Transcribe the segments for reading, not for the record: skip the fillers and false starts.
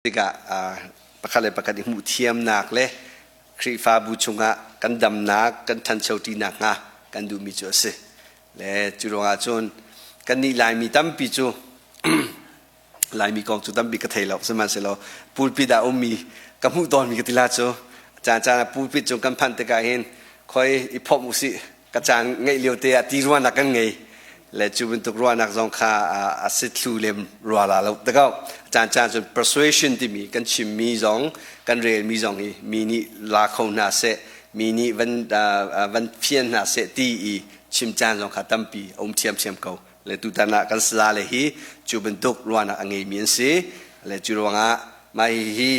Tikah pakhat le pakhat i hmuh thiamnak le Khrihfabu chungah kan damnak, kan ṭhancho ṭinak hnga kan duhmi cu a si. Le cu ruangah cun kannih Laimi tampi cu Laimi kong cu tampi ka thei lo, sihmanhsehlaw pulpit ah ummi ka hmuh tawnmi ka ti la cu caan caan ah pulpit cung kan phanh tikah hin khoi i phomh usih ka caan ngeih lio te ah ti ruahnak kan ngei le cu bantuk ruahnak zong kha a si thlu lem rua la lo te ko. Caan caan cun persuasion timi kan chimmi zong, kan relmi zong hi mi nih la kho hna seh, mi nih van van fian hna seh ti i chim caan zong kha tampi a um thiamthiam ko. Le tutan ah kan sala le hi cu bantuk ruahnak a ngeimi an si. Le cu ruangah mah hi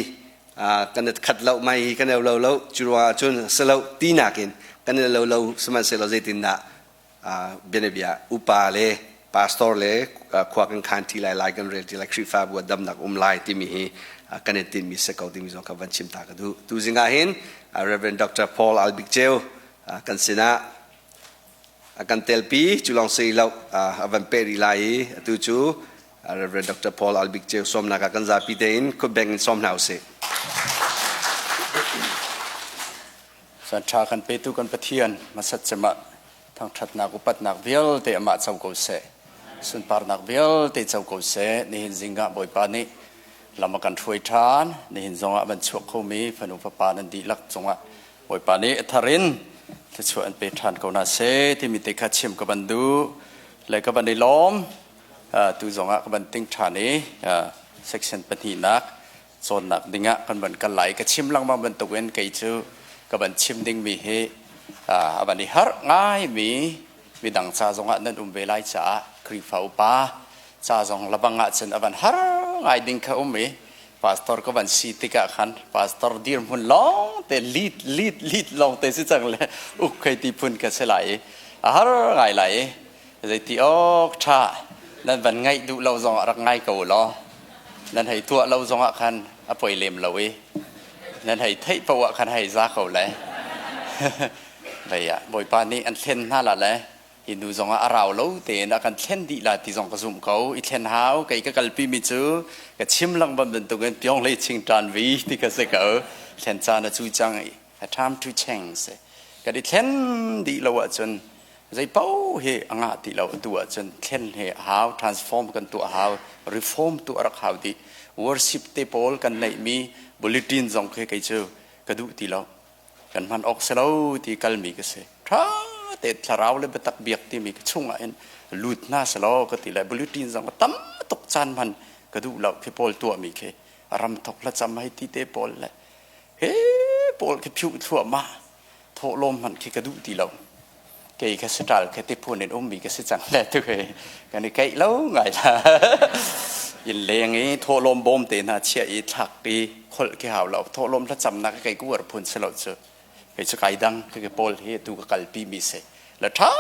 kan khat lo, mai hi kan lo lo, cu ruangah cun si lo ti nakin kan lo lo. Sihmanhsehlaw zeitindah bianabia upa le pastor le khua kan khan ti lai, lai kan rel ti lai, Khrihfabu ah damnak um lai timi hi kan i tinmi si ko timi zong kha van chim ta ka duh. Tu zing ah hin Reverend Dr. Paul Albik Ceu kan sinah a kan telpi. Cu lawng si lo, a van pe rih lai i atu cu Reverend Dr. Paul Albik Ceu sawmnak ah kan zapi tein khutbeng in sawm hna usih. San ṭha kan petu kan Pathian hmasat cemah thangṭhatnak upatnak vialte amah co ko seh. Sunparnak vialte co ko seh. Nihin zingah Bawipa nih lam a kan hruai ṭhan. Nihin zongah van chuak khomi fanu fapa nan dihlak cungah Bawipa nih a thar in thluachuah an pe ṭhan ko hna seh timi te kha chim ka van duh le ka van i lawm. Tu zongah ka van ting ṭhan i section pahnihnak cawnnak dingah kan van kal lai. Ka chim lengmang bantukin kei cu ka van chim dingmi hi a van i harh ngaimi, midang ca zongah nan um ve lai caah Khrihfa upa ca zong labang ah cun a van har ngai ding kha um i pastor ka van si tikah khan pastor dirhmun lawng te, lead lead lead lawng te si cang le uk khei ti phun ka si lai i a har ngai lai i zeiti awk ṭha nan van ngaih duh lo zong ah rak ngai ko law, nan hei tuah lo zong ah khan a poi lem lo i nan hei theih paoh ah khan hei za ko le vei ah Bawipa nih an thlen hna la le hi nu zong ah a rau lo tein a kan thlen dih la ti zong ka zumh ko. I thlen hau. Kei ka kalpi mi cu ka chim lengmang bantukin pyong hlei ching ṭan vi ti ka si ko. Thlen caan a cu cang, a time to change. Kan i thlen dih lo ahcun zei paoh hi a ngah ti lo. Atu ahcun thlen he a hau, transform kan tuah hau, reform tuah rak hau dih. Worship te pawl kan neihmi bulletin zong khi kei cu ka duh ti lo, kan hman awk si lo ti kalmi ka si. Ṭha te thlarau le biatak biak timi ka chungah hin lut hna selaw ka ti le bulletin zong ka tam tuk caan hman ka duh lo. Khi pawl tuahmi khi ram thok hlacam hei ti te pawl le he pawl khi phiuh thluahmah thawhlawm hmanh khi ka duh ti lo. Kei kha saṭal kha tiphun in ummi ka si cang le tu he kan i keih lo ngai la. Inn leng i thawhlawm bawm te hna chiah i thlak i kholh khi hau lo. Thawhlawm thlacamnak kei ka uar phun si lo cu. Kei cu kai dang khi pawl hi tu ka kalpi mi si le ṭha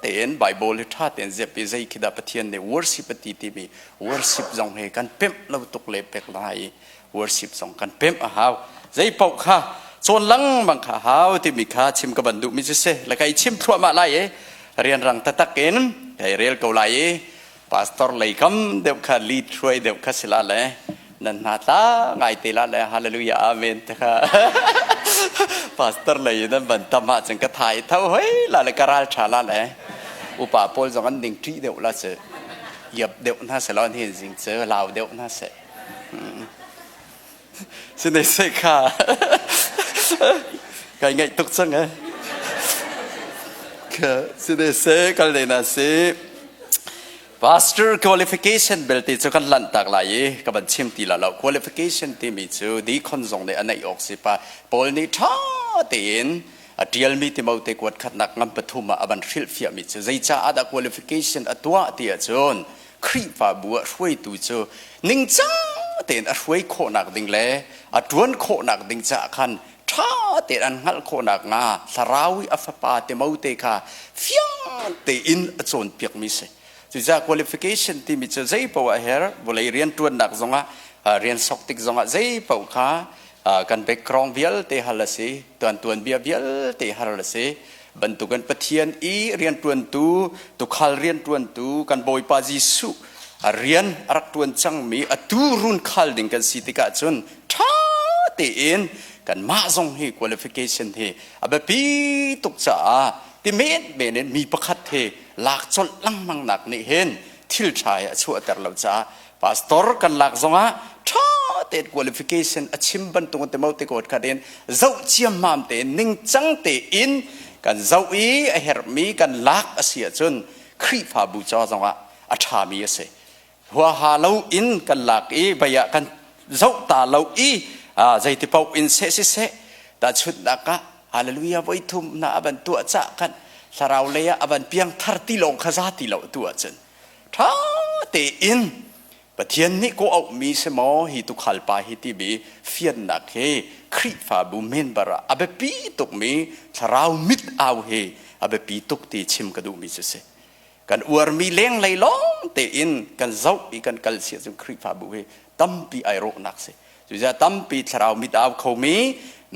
tein Bible hi ṭha tein ziap i zei khi dah Pathian nih worship a ti timi worship zong hi kan pemh lo tuk le pek lai i worship zong kan pemh a hau. Zei paoh kha cawn lengmang kha hau timi kha chim ka van duhmi cu si le kai chim thluahmah lai i rianrang taktak in kai rel ko lai i pastor lei kam deuh kha lead hruai deuh kha si la le nan hna tla ngai te la le hallelujah amen te kha pastor lei nan van tam ah cun ka thai tho hoi la le ka ral tha la le upa pawl zong an ding ṭih deuh la cu iap deuh hna se law hin zing cu lau deuh hna seh. Sinai se kha kai ngaih tuk cang eh. Ka sinai se kal le na si. Pastor qualification belte cu kan lanh tak lai i ka van chim ti la lo. Qualification timi cu deacon zong nih a neih awk si pa. Paul nih ṭha tein a ṭialmi Timote kuat khatnak ngam pathum ah a van hrilhfiahmi cu zeicah ah dah qualification a tuah ti ahcun Khrihfabu ah hruaitu cu ningcang tein a hruai khawhnak ding le a ṭuan khawhnak ding caah khan ṭha tein an hngalh khawhnak hnga thlarau i a fapa Timote kha fiang tein a cawnpiakmi si. Cucaah qualification timi cu zei paoh ah her, vawlei rianṭuannak zongah, rian sok tik zongah zei paoh kha kan background vialte hal a si, tuantuanbia vialte hal a si. Bantukin Pathian i rianṭuantu, tukhal rianṭuantu kan Bawipa Jesuh A rian a rak ṭuan cangmi atu run khal ding kan si tikah cun ṭha tein kanmah zong hi qualification hi a biapi tuk caah ti menmen in mi pakhat he lak colh lengmang nak nih hin thil ṭha hi a chuahter lo caah pastor kan lak zongah ṭha tein qualification a chim bantuk te mo te kawt khat in zoh ciammam tein ningcang tein kan zoh i a herhmi kan lak a si ahcun Khrihfabu ca zongah a ṭhami a si. Huaha lo in kan lak i vei ah kan zoh ta lo i zeiti paoh in seh siseh tahchunhnak ah hallelujah voi thum na a van tuah cah kan thlarau lei ah a van piang thar ti lawng kha za ti lo tu ahcun ṭha tein Pathian nih kawh auhmi si maw hi tukhal pa hi timi fiannak hi Khrihfabu member ah a biapi tukmi thlarau mit au hi a biapi tuk ti chim ka duhmi cu si. Kan uarmi lenglei lawng tein kan zoh i kan kal si ahcun Khrihfabu hi tampi ai rawhnak si. Cucaah tampi thlarau mit au khomi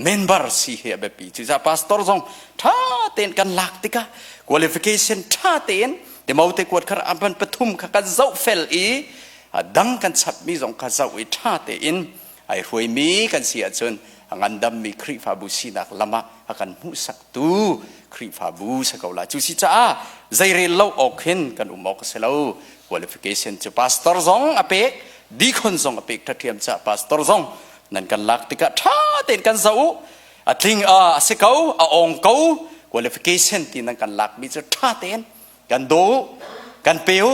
member si hi a biapi. Cucaah pastor zong ṭha tein kan lak tikah qualification ṭha tein Timote kuat kha an pathum kha kan zoh fel i dang kan chapmi zong kha zoh i ṭha tein ai hruaimi kan si ahcun a ngandammi Khrihfabu sinak lam ah a kan hmuhsaktu Khrihfabu si ko lai. Cu si caah zeirel lo awk hin kan um awk a si lo. Qualification cu pastor zong a pek, deacon zong a pek ṭhaṭhiam caah pastor zong nan kan lak tikah ṭha tein kan zoh u. A tling a si ko, a ong ko, qualification ti nan kan lakmi cu ṭha tein kan daw u, kan pe u,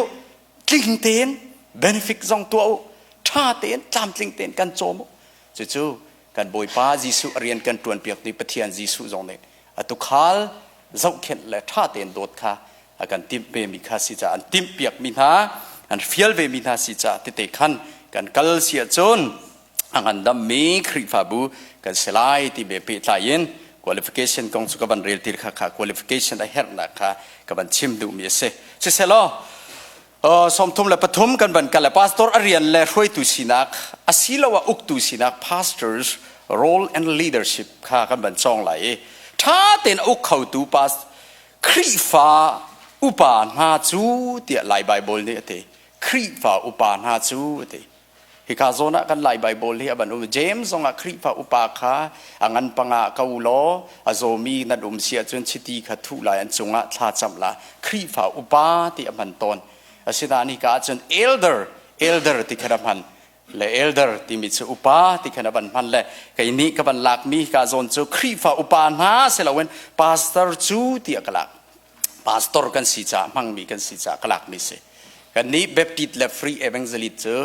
tling tein benefit zong tuah u, ṭha tein tlamtling tein kan cawm u. Cucu kan Bawipa Jesuh a rian kan ṭuanpiak ni Pathian Jesuh zong nih a tukhal zohkhenh le ṭha tein dawt kha a kan timh vemi kha si caah an timhpiak mi hna an fial ve mi hna si caah tete khan kan kal si ahcun a ngandammi Khrihfabu kan si lai ti be pehtlai in qualification kong cu ka van rel ti kha kha qualification a herhnak kha ka van chim duhmi a si. Siselaw 33 kan van kal le pastor a rian le hruaitu sinak asiloah uktu sinak pastors role and leadership kha kan van cawng lai i ṭha tein a uk khotu past Khrihfa upa hna cu tiah Lai Baibal nih a ti Khrihfa upa hna cu a ti Hika zawn ah kan Lai Baibal hi a van um. James zong ah Khrihfa upa kha a ngan panga ko law a zawmi nan um si ahcun chiti kha thuh lai an cungah thla camh la Khrihfa upa ti a hman tawn. Asinain hika ahcun elder elder ti khan a hman le elder timi cu upa ti khan a van hman le kei nih ka van lakmi hika zawn cu Khrihfa upa hna si loin pastor cu ti a ka lak. Pastor kan si caah hmangmi kan si caah ka lakmi si. Kannih Baptist le Free Evangelist cu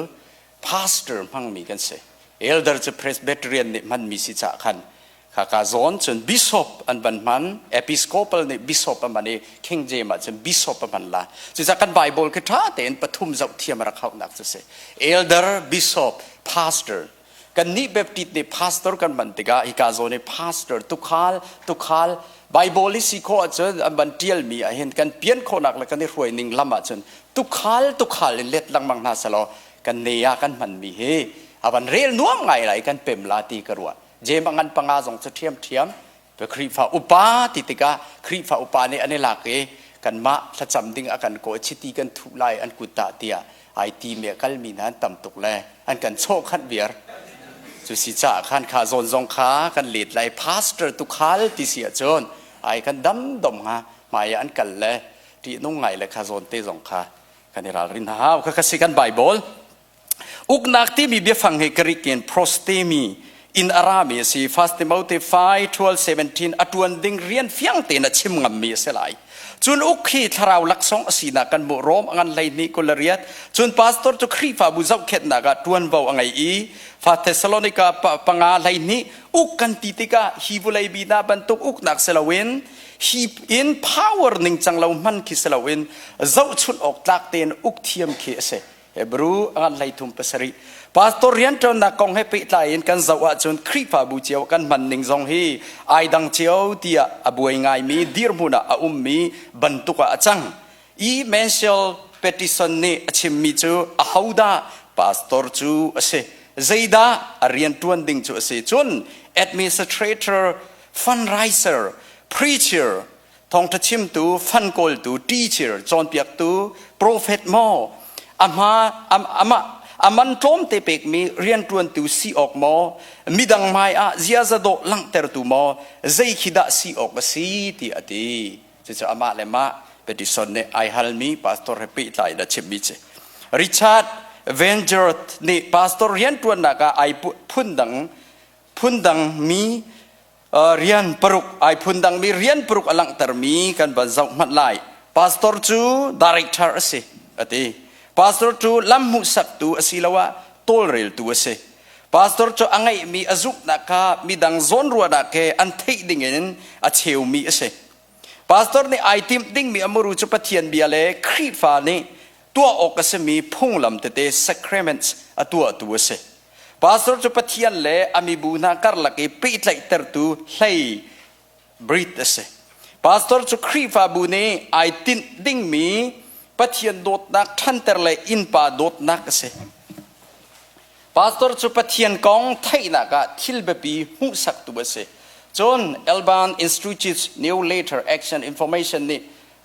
pastor hmangmi kan si. Elder cu Presbyterian nih hmanmi si caah khan khaka zawn cun bishop an van hman Episcopal nih bishop an hman i King James ah cun bishop a hman la. Cucaah kan Bible khi ṭha tein pathum zoh thiam a rak hauhnak cu si. Elder, bishop, pastor Kannih Baptist nih pastor kan hman tikah hika zawn i pastor tukhal tukhal Bible i si khawh ahcun an van ṭialmi ahhin kan pian khawhnak le kan i hruai ning lam ahcun tukhal tukhal in let lengmang hna selaw kan ne ah kan hmanmi hi a van rel nuam ngai lai kan pem la ti ka ruah. Jem a ngan panga zong cu ṭhiamṭhiam Khrihfa upa ti tikah Khrihfa upa nih an i lak i kanmah thlacam ding a kan kaw chiti kan thuh lai an kut ah tiah ai ti mi a kalmi hna an tam tuk le an kan chawhkhanh viar cu si caah khan kha zawn zong kha kan let lai pastor tukhal ti si ahcun ai kan dam dom hnga hmai ah an kal le ṭihnung ngai le kha zawn te zong kha kan i ralrin hau kha kha si kan Bible Uknak timi biafang hi Greek in prostemi in a rami a si. First Timothy 5, 12, 17 a ṭuan ding rian fiang tein a chim ngammi a si lai. Cun uk hi thlarau laksawng a sinak kan hmuh Rom a ngan 12 20 Cun pastor cu Khrihfabu zohkhenhnak ah ṭuanvo a ngei i Fa Thessalonica panga 12 uk kan ti tikah hi vawlei bi hna bantuk uknak si loin hi in power ningcang lo hman khi si loin zohchunh awk tlak tein uk thiam khi a si. Hebrew a ngan 33 pasarih. Pastor rianṭuannak kong he pehtlai in kan zoh ahcun Khrihfabu cio kan hman ning zong hi ai dang cio tiah a buai ngaimi dirhmun ah a ummi bantuk ah a cang. E. Mansell Pettison nih a chimmi cu ahodah pastor cu a si? Zeidah a rianṭuan ding cu a si? Cun administrator, fundraiser, preacher, thawngṭha chimtu, fan kawltu, teacher, cawnpiaktu, prophet maw? Ama amah aman tlawmte pekmi rianṭuantu si awk maw, midang hmai ah ziaza dawh langhtertu maw, zei khi dah si awk a si ti a ti. Cucu amah le mah petition nih ai halmi pastor he pehtlai in a chimmi ci. Richard Vengert nih pastor rianṭuannak ah ai phundang phundang mi rian paruk ai phundangmi rian paruk a langhtermi kan van zoh hmanh lai. Pastor cu director a si a ti. Pastor cu lam hmuhsaktu asiloah tawlreltu a si. Pastor cu a ngeihmi a zumhnak kha midang zawnruahnak he an theih dingin a cheumi a si. Pastor nih ai timh dingmi a muru cu Pathian bia le Khrihfa nih tuah awk a simi phunglam tete sacraments a tuahtu a si. Pastor cu Pathian le a mibu hna karlak i pehtlaihtertu hlei brit a si. Pastor cu Khrihfabu nih ai tinh dingmi Pathian dawtnak ṭhanter le innpa dawtnak a si. Pastor cu Pathian kong theihnak ah thil biapi hmuhsaktu a si. Cun Alban Institute's New Letter Action Information nih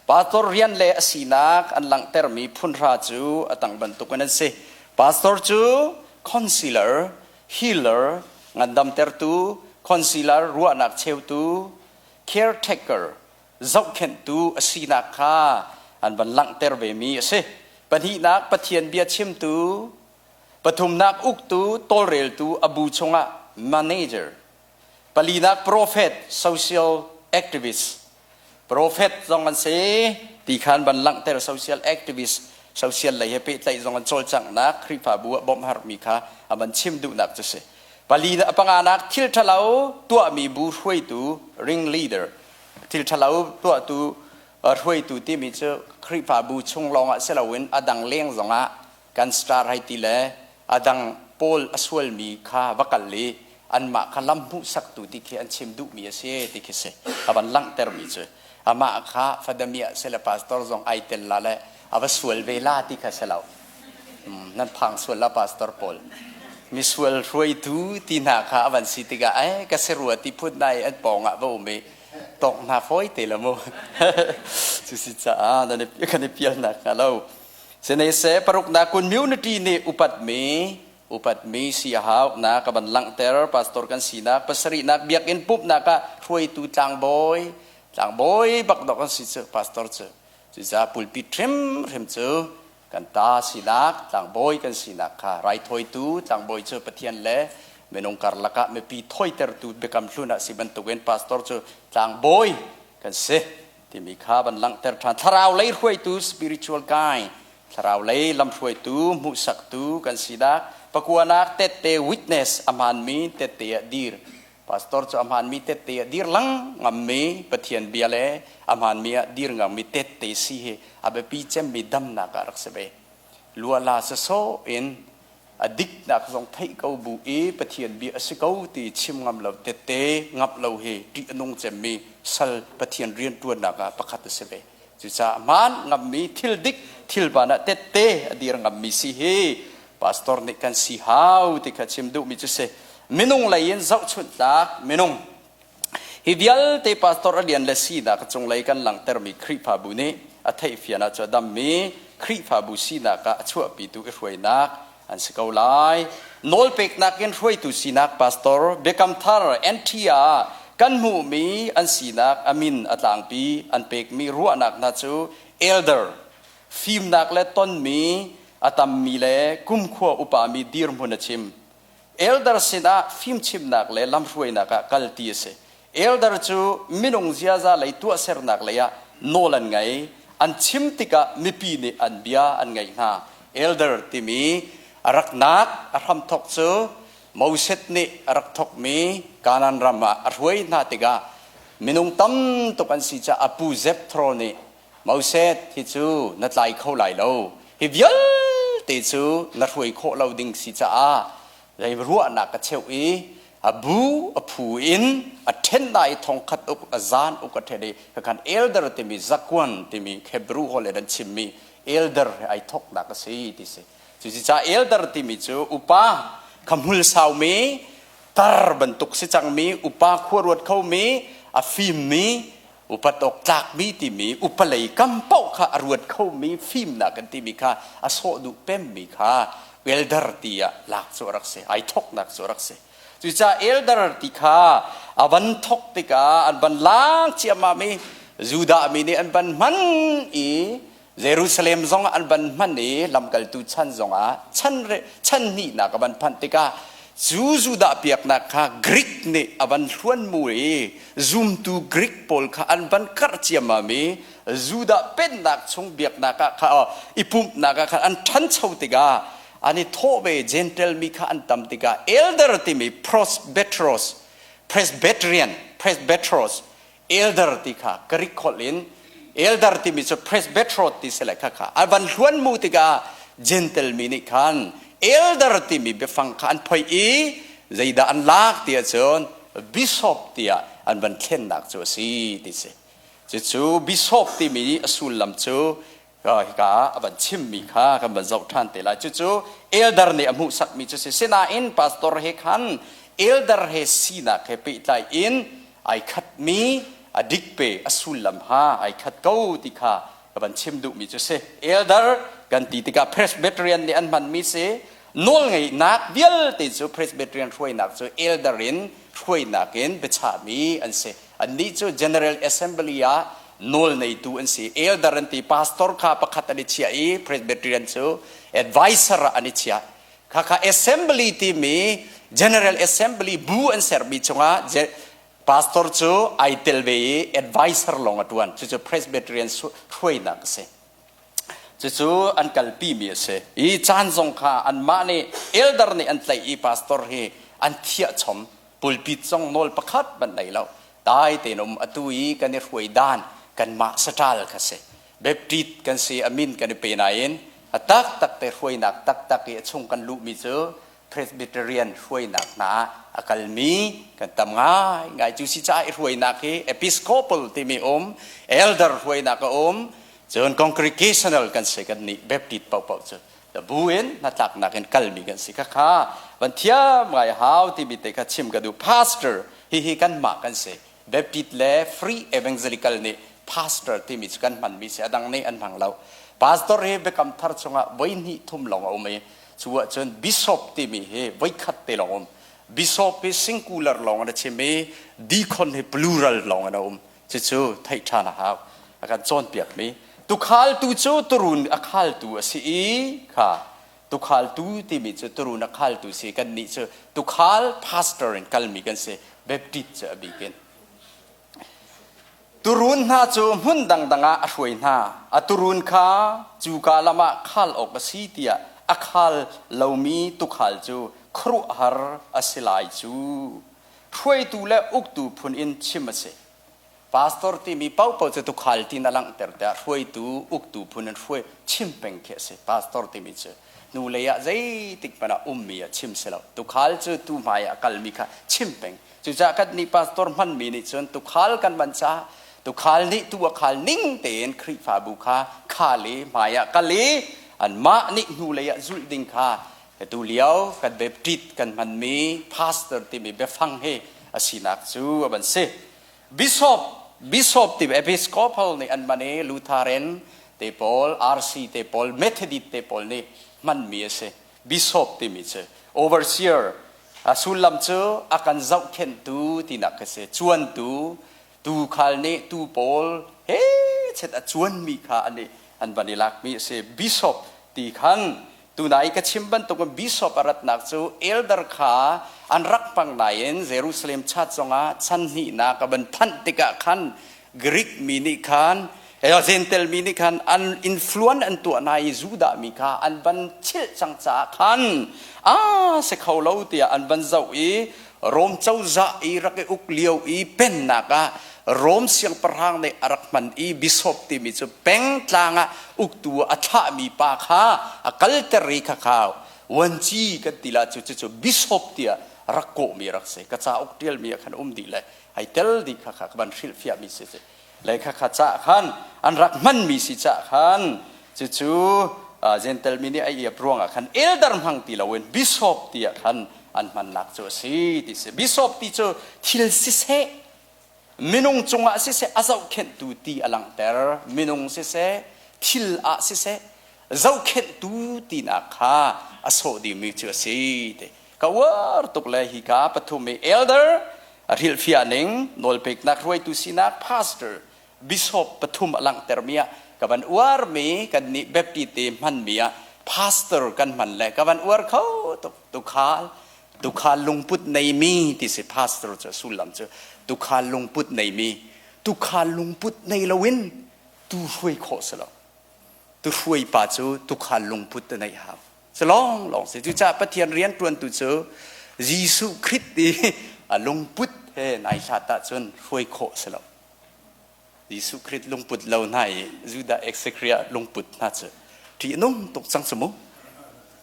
Pastor rian le a sinak an langhtermi phunhra cu a tang bantukin an si. Pastor cu counselor, healer, ngandamtertu, counselor, ruahnak cheutu, caretaker, zohkhenhtu a sinak kha an van langhter vemi a si. Pahnihnak, Pathian bia chimtu, pathumnak, uktu, tawlreltu, a bu chungah manager, palinak, prophet, social activist, Prophet zong an si ti khan van langhter social activist social lei he pehtlaih zong an cawlcanghnak Khrihfabu ah bawmh harmi kha a van chim duhnak cu si. Pali panganak thil ṭhalo tuahmi bu hruaitu ring leader thil ṭhalo tuahtu hruaitu timi cu Khrihfabu chung lawngah si loin a dang leng zongah kan star hei ti le a dang pawl a sualmi kha va kal i anmah kha lam hmuhsaktu ti khi an chim duhmi a si ti khi si a van langhtermi cu amah kha fadamiah sile pastor zong ai tel la le a va sual ve la ti kha si lo nan phang sual la pastor pawl misual hruaitu ti hna kha a van si tikah ai ka si rua ti phut nai an pawng ah va um i tawk hna fawi te la mu cu si caah nan kan i pial nak hnga lo Sinese paruknak community nih upatmi upatmi si a hau na ka van langhter pastor kan sinak pasarihnak biakinn pumhnak ah hruaitu tlangbawi tlangbawi bak dok an si cu pastor cu cucaah pulpit hrimhrim cu kan ta sinak tlangbawi kan sinak kha raithawitu tlangbawi cu Pathian le minung karlak ah mipi thawitertu biakam hlun ah si bantukin pastor cu tlangbawi kan si timi kha van langhter ṭhan. Thlarau lei hruaitu spiritual guide, thlarau lei lamhruaitu, hmuhsaktu kan sinak, pakuanak tette witness a hmaanmi tette ah dir. Pastor cu a hmaanmi tette ah dir lang ngammi Pathian bia le a hmaanmi ah dir ngammi tette si hi a biapi cemmi damnak ah rak si ve. Luala sasawh in a diknak zong theih ko bu i Pathian bia a si ko ti chim ngam lo tette ngamh lo hi ṭih a nung cemmi sal Pathian rianṭuannak ah pakhat a si ve. Cucaah hmaan ngammi thil dik thil van ah tette a dir ngammi si hi pastor nih kan si hau ti kha chim duhmi cu si. Minung lei in zohchunh tlak minung Hi vialte pastor a lian le sinak cunglei kan langhtermi Khrihfabu nih a theihfian ah cu a dammi Khrihfabu sinak ah a chuahpitu i hruainak an si ko lai. Nawlpeknak in hruaitu sinak pastor Biakam Thar NT ah kan hmuhmi an sinak a min a tlangpi an pekmi ruahnak hna cu elder fimnak le tonmi a tammi le kumkhua upami dirhmun a chim. Elder sinah fimchimhnak le lamhruainak ah kal ti a si. Elder cu minung ziaza lei tuahsernak lei ah nawl an ngei. An chim tikah mipi nih an bia an ngaih hna. Elder timi a raknak a hramthok cu Moses nih a rak thokmi Kanaan ram ah a hruai hna tikah minung tam tuk an si caah a pu Jethro nih Moses hi cu na tlai kho lai lo. Hi vialte cu na hruai khawh lo ding si caah zei ruahnak ka cheuh i a bu a phu in a ṭhen hna i thongkhat uk a zan uk a ṭhen i kakhan elder timi zakuan timi Hebrew holh in an chimmi elder he ai thoknak a si ti si. Cucaah elder timi cu upa kha hmul saumi tar bantuk si cangmi upa khua ruat khomi a fimmi. Upat awk tlakmi timi upalei kam paoh kha a ruat khomi fimnak kan timi kha a sawh duh pemmi kha elder ti ah lak cu a rak si. Ai thoknak cu a rak si. Cucaah elder ti kha a van thok tikah an van lang ciammam i Judah mi nih an van hman i Jerusalem zong an van hman i lamkaltu chan zongah chan chan hnihnak a van phanh tikah cu Judah biaknak kha Greek nih a van hluan mu i zumtu Greek pawl kha an van karh ciammam i Judah pennak chung biaknak ah kha i pumhnak ah khan an ṭhancho tikah an i thawh ve. Gentile mi kha an tam tikah elder timi prosbetros, Presbyterian, presbyteros, elder ti kha Greek holh in elder timi cu presbyteros ti si le kha kha a van hluan mu tikah Gentile mi nih khan elder timi biafang kha an phoih i zeidah an lak ti ahcun bishop tiah an van thlennak cu a si ti si. Cucu bishop timi a sullam cu hika ah a van chimmi kha kan van zoh ṭhan te lai. Cucu elder nih a hmuhsakmi cu si. Sinain pastor he khan elder he sinak he pehtlai in ai khatmi a dik pe a sullam ha ai khat ko ti kha ka van chim duhmi cu si. Elder kan ti tikah Presbyterian nih an hmanmi si. Nawlngeihnak vialte cu Presbyterian hruainak cu elder in hruainak in biachahmi an si. Annih cu General Assembly ah nawl neitu an si. Elder an ti. Pastor kha pakhat an i chiah i Presbyterian cu advisor ah an i chiah. Khakha Assembly timi General Assembly bu an sermi chungah pastor cu ai tel ve i advisor lawng a ṭuan. Cucu Presbyterian hruainak a si. Cucu an kalpimi a si. I caan zong kha anmah nih elder nih an tlaih i pastor hi an thiah chom. Pulpit zong nawl pakhat hmanh nei lo. Dai tein um. Atu i kan i hruai dan kanmah saṭal kha si. Baptist kan si, a min kan i pe nain a taktak te hruainak taktak i a chung kan luhmi cu Presbyterian hruainak hna a kalmi kan tam ngaingai. Cu si caah i hruainak hi Episcopal timi um, elder hruainak a um, cun congregational kan si kan nih Baptist paohpaoh cu. Bu in hnatlaknak in kalmi kan si. Khakha van thiam ngai hau timi te kha chim ka duh. Pastor hihi kanmah kan si. Baptist le Free Evangelical nih pastor timi cu kan hmanmi si. A dang nih an hmang lo. Pastor hi Biakam Thar chungah voi hnih thum lawng a um i cu ahcun bishop timi hi voi khat te lawng um. Bishop hi singular lawng an chim i deacon hi plural lawng an um. Cucu theih ṭhan a hau. A kan cawnpiakmi tukhaltu cu turun a khaltu a si i kha tukhaltu timi cu turun a khaltu si. Kannih cu tukhal pastor in kalmi kan si. Baptist cu a bik in. Turun hna cu hmun dangdang ah a hruai hna. A turun kha cuka lam ah khal awk a si tiah a khal lomi tukhal cu khuaruahhar a si lai cu. Hruaitu le uktu phun in chim a si. Pastor timi paohpaoh cu tukhal tiin a langhter tiah hruaitu, uktu phun in hruai chim peng khi a si. Pastor timi cu hnulei ah zeitik hmanh ah ummi ah chim si lo. Tukhal cu tu hmai ah kalmi kha chim peng. Cucaah kan nih pastor hmanmi nih cun tukhal kan man caah tukhal nih tu a khal ning tein Khrihfabu kha khal i hmai ah kal i anmah nih hnulei ah zulh ding kha Atu lio kan Baptist kan hmanmi pastor timi biafang hi a sinak cu a van si. Bishop, Bishop timi Episcopal nih an hman i Lutheran te pawl, RC te pawl, Methodist te pawl nih hmanmi a si. Bishop timi cu overseer, a sullam cu a kan zohkhenhtu tinak a si. Cuantu, tuukhal nih tuu pawl he chet a cuanmi kha an i an van i lakmi a si. Bishop ti khan tunai ka chim bantukin bishop a ratnak cu elder kha an rak hmang nain Jerusalem chat zongah chan hnihnak a van phanh tikah khan Greek mi nih khan Gentel mi nih khan an influence an tuah hna i Judah mi kha an van chilh cang caah khan a si kho lo tiah an van zoh i Rom cozah i rak i uk lio i pennak ah Rom siangpahrang nih a rak hman i bishop timi cu pengtlang ah uktu a thlahmi pa kha a kalter i khakha vuanci kan ti la cu cucu bishop tiah rak kawhmi rak si. Ka cauk ṭialmi ah khan um dih le ai tel dih. Khakha ka van hrilhfiahmi si si le khakha ca khan an rak hmanmi si ca khan cucu Gentel mi nih a iap ruangah khan elder hmang ti loin bishop tiah khan an hmannak cu a si ti si. Bishop ti cu thil siseh. Minung cungah siseh a zohkhenhtu ti a langhter. Minung siseh, thil ah siseh, zohkhenhtu tinak kha a sawh dingmi cu a si ti. Ka uar tuk le hika pathum i elder, a hrilhfiah ning, nawlpeknak hruaitu sinak, pastor, bishop pathum a langhtermi ah ka van uarmi kan nih Baptist te hmanmi ah pastor kan hman le ka van uar kho tuk. Tukhal, tukhal lungput neimi ti si pastor cu sullam cu tukhal lungput neimi tukhal lungput nei loin tu hruai khawh si lo tu hruai pa cu tukhal lungput te neih hau cu lawng lawng si cucaah Pathian rian ṭuantu cu Jesuh Khrist i a lungput he nai hlat ahcun hruai khawh si lo Jesuh Khrist lungput lo hna i Judah Exekriah lungput hna cu ṭih nung tuk cang cu mu.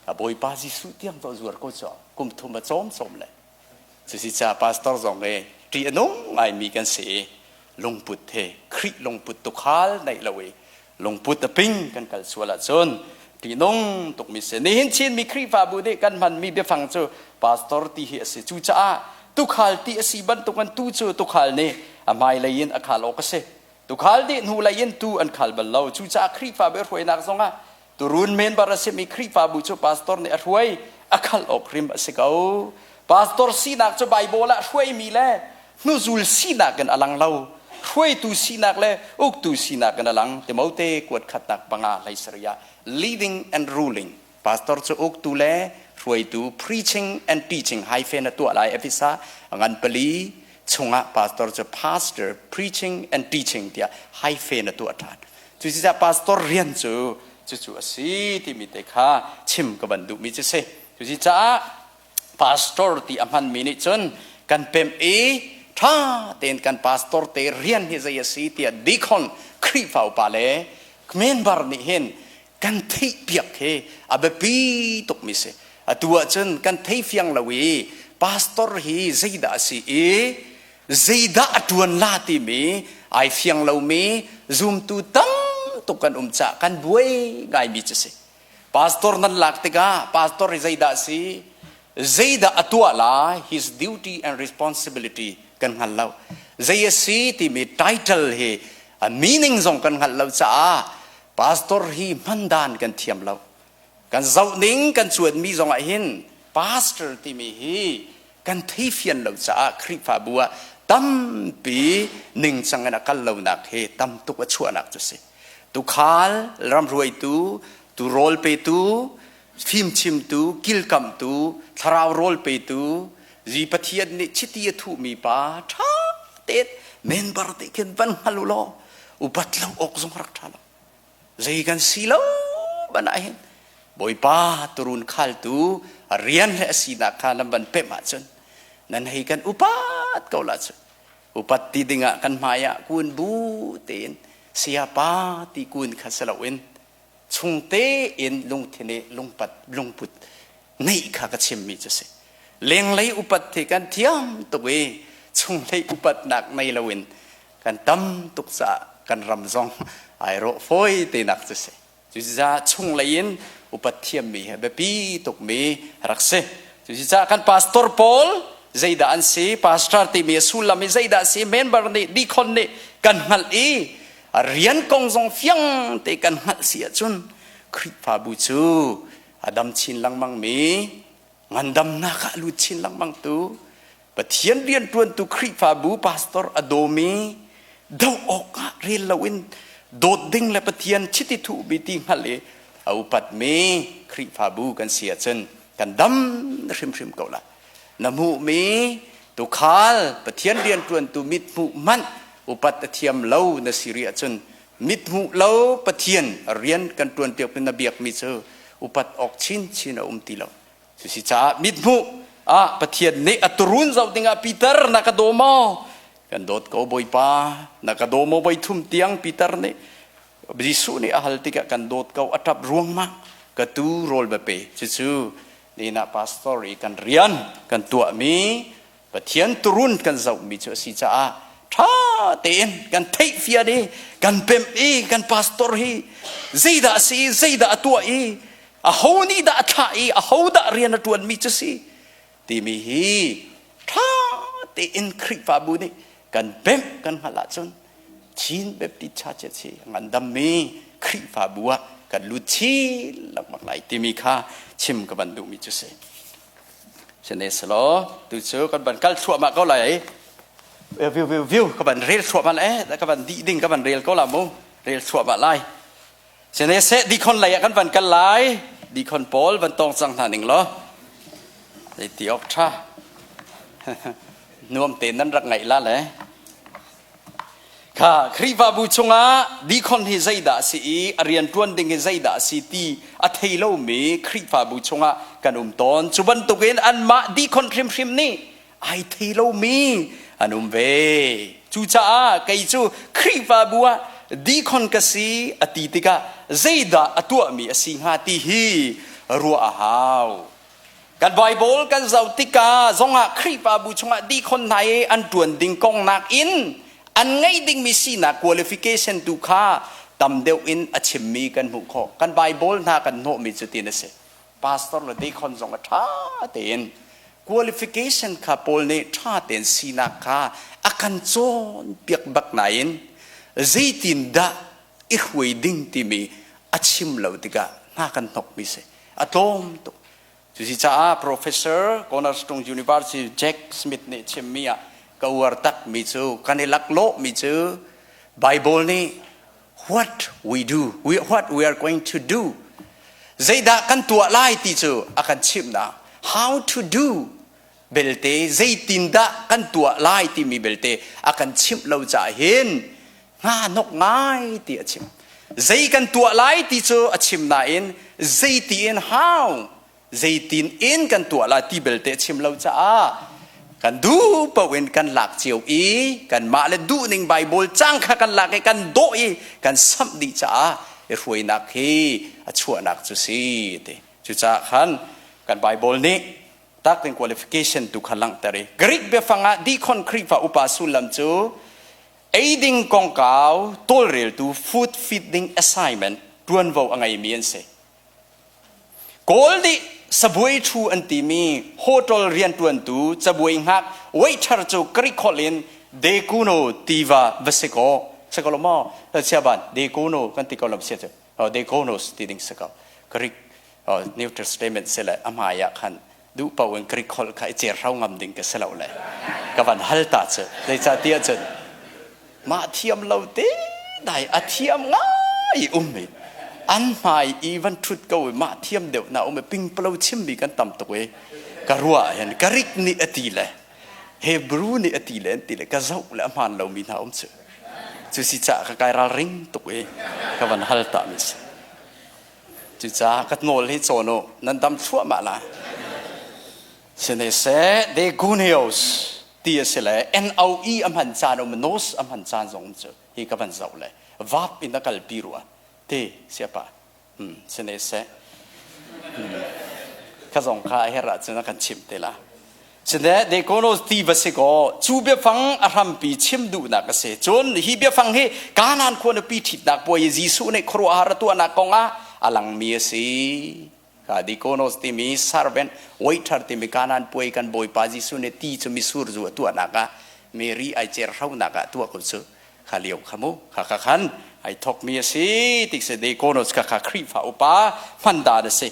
A Bawipa Jesuh tiang to zuar ko cu kum thum a cawm cawm le. Cusi ca pastor zong i ṭih a nung ngaimi kan si i lungput he Khrih lungput tukhal neih lo i lungput a ping kan kal sual ahcun ṭihnung tukmi si. Nihin Chinmi Khrihfabu nih kan hmanmi biafang cu pastor ti hi a si. Cucaah tukhal ti a si bantukin tu cu tukhal nih a hmailei in a khal awk a si. Tukhal nih hnulei in tu an khal bal lo. Cucaah Khrihfabu a hruainak zongah turun member a simi Khrihfabu cu pastor nih a hruai a khal awk hrim a si ko. Pastor sinak cu Baibal ah hruaimi le hnuzul sinak in a lang lo. Hruaitu sinak le uktu sinak in a lang. Timote kuat khatnak panga hlei sarih ah leading and ruling. Pastor cu uktu le hruaitu preaching and teaching hyphen a tuah lai Efesa ngan pali chungah pastor cu pastor preaching and teaching tiah hyphen a tuah ṭhan. Cucaah pastor rian cu cucu a si timi te kha chim ka van duhmi cu si. Cucaah pastor ti a hmanmi nih cun kan pemh i ṭha tein kan pastor te rian hi zei a si tiah deacon Khrihfa upa le member nih hin kan theihpiak hi a biapi tukmi si. Atu ahcun kan thei fiang lo i pastor hi zeidah a si i zeidah a ṭuan la timi ai fiang lomi zumtu tam tuk kan um caah kan buai ngaimi cu si. Pastor nan lak tikah pastor hi zeidah a si? Zeidah a tuah lai? His duty and responsibility kan hngal lo. Zei a si timi title hi a meaning zong kan hngalh lo caah pastor hi hman dan kan thiam lo. Kan zoh ning kan cuanmi zong ah hin pastor timi hi kan theifian lo caah Khrihfabu ah tampi ningcang in a kal lonak hi tam tuk a chuahnak cu si. Tukhal, ramhruaitu, tu rawl petu, fimchimtu, kilkamhtu, thlarau rawl petu, zi Pathian nih chiti a thuhmi pa ṭha tein member te khin van hngal u law upat lo awk zong rak ṭha lo. Zei kan si lo ban ah hin Bawipa turun khaltu a rian le a sinak kha nan van pemh ahcun nan hei kan upat ko la cu. Upat ti dingah kan hmai ah kun bu tein sayapa ti kun kha si loin chung tein lungthin i lungpat lungput ngeih kha ka chimmi cu si. Lenglei upat hi kan thiam tuk i chunglei upatnak nei loin kan tam tuk caah kan ram zong ai rawh fawi tenak cu si. Cucaah chunglei in upat thiammi hi biapi tukmi rak si. Cucaah kan pastor pawl zeidah an si, pastor timi a sullam hi zeidah a si, member nih, deacon nih kan hngalh i a rian kong zong fiang te kan hngalh si ahcun Khrihfabu cu a dam chin lengmangmi ngandamnak ah lut chin lengmang tu Pathian rianṭuantu Khrihfabu pastor a dawmi doh awkah rel loin dawt ding le Pathian chiti thuhmi ti hngalh i a upatmi Khrihfabu kan si ahcun kan dam hrimhrim ko lai. Na hmuhmi tukhal Pathian rianṭuantu mithmuh hmanh upat a thiam lo na si rih ahcun mithmuh lo Pathian rian kan ṭuanpiak na biakmi cu upat awk chinchin a um ti lo. Cusi caah mithmuh ah Pathian nih a turun zoh dingah Peter na ka daw maw? Kan dawt ko Bawipa, na ka daw maw voi thum tiang Peter nih Jesuh nih a hal tikah kan dawt ko a ṭap ruangmang ka tu rawl va pe cucu nina pastor i kan rian kan tuahmi Pathian turun kan zohmi cu a si caah ṭha tein kan theih fian i kan pemh i kan pastor hi zeidah a si i zeidah a tuah i aho nih dah a thlah i aho dah rian a ṭuanmi cu si timi hi ṭha tein Khrihfabu nih Kan pemh kan hngalh ahcun Chin Baptist Church a si ngandammi Khrihfabu ah kan lut chin lengmang lai timi kha chim ka van duhmi cu si. Sihmanhsehlaw tu cu kan van kal thluahmah ko lai. Viu viu viu ka van rel thluahmah lai ka van dih ding ka van rel ko la mu rel thluahmah lai. Sihmanhseh dikhon lei ah kan van kal lai. Dikhon pawl van tong cang hna ning law. Zei ti awk ṭha. Nuam tein nan rak ngaih la le. Kha Khrihfabu chungah dikhon hi zeidah a si i a rian ṭuan ding hi zeidah a si ti a thei lomi Khrihfabu chungah kan um tawn. Cu bantukin anmah dikhon hrimhrim nih ai thei lomi an um ve. Cucaah kei cu Khrihfabu ah dikhon ka si a ti tikah zeidah a tuahmi a si hnga ti hi ruah a hau. Kan Bible kan zoh tikah zongah Khrihfabu chungah dikhon hna i an ṭuan ding kong nakin an ngeih dingmi sinak qualification tu kha tam deuh in a chimmi kan hmuh khawh. Kan Bible hna kan hnawhmi cu tin a si. Pastor le deacon zong a ṭha tein qualification kha Paul nih ṭha tein sinak kha a kan cawnpiak bak nain zeitindah i hruai ding timi a chim lo tikah hna kan hnokmi si. A tlawm tuk. Cucaah Professor Cornerstone University Jack Smith nih chimmi ah ka uar takmi cu kan i laklawhmi cu Bible nih what we do, we, what we are going to do, zeidah kan tuah lai ti cu a kan chimhnak, how to do belte zeitindah kan tuah lai timi belte a kan chimh lo caah hin hna hnok ngai ti a chim. Zei kan tuah lai ti cu a chim nain zeiti in how zeitin in kan tuah lai ti belte a chim lo caah kan duh paoh in kan lak cio i kanmah le duhning Bible cang kha kan lak i kan dawh i kan samh dih caah i hruainak hi a chuahnak cu si ti. Cucaah khan kan Bible nih takting qualification tu kha langhter i Greek biafang ah deacon Khrihfa upa sullam cu eiding kongkau tawlreltu food feeding assignment ṭuanvo a ngeimi an si. Kawl nih sabuai ṭhu an timi hotel rianṭuantu cabuai hngak waiter cu Greek holh in dekuno tiva va si kaw si ko lo maw siaban dekuno kan ti ko lo sia cu dekonos ti ding si ko Greek New Testament si le a hmai ah khan duh paoh in Greek holh kha i cer hro ngam ding ka si lo le ka van hal ta cu zeicahtiah cun mah thiam lo te dai a thiam ngai um i an hmai i van ṭhut ko i mah thiam deuh na um i pingpalo chimmi kan tam tuk i ka ruah hin Greek nih a ti le Hebrew nih a ti le an ti le ka zoh le a hmaan lomi hna um cu cu si caah ka kai ralring tuk i ka van hal ta mi si. Cucaah ka nawl hi cawn u, nan dam thluahmah lai. Sihmanhseh de gunios ti a si le N-O-E a hman caan um, nos a hman caan zong um cu hi ka van zoh le vap in a kalpi rua ti siapa sihmanhseh kha zong kha a herh ahcun a kan chimh te la. Sine dekonos ti va si kaw cu biafang a hrampi chim duhnak a si. Cun hi biafang hi Kanaan khua nupi ṭhitnak puai i Jesuh nih khuaruahhar a tuahnak kong ah a langmi a si. Ka dekonos timi servant waiter timi Kanaan puai kan Bawipa Jesuh nih ti cu misur zu a tuahnak ah Mary ai cerhronak ah tuah ko cu kha lio kha mu kha kha khan ai thokmi a si tik si dekonos kha kha Khrihfa upa hman dan a si.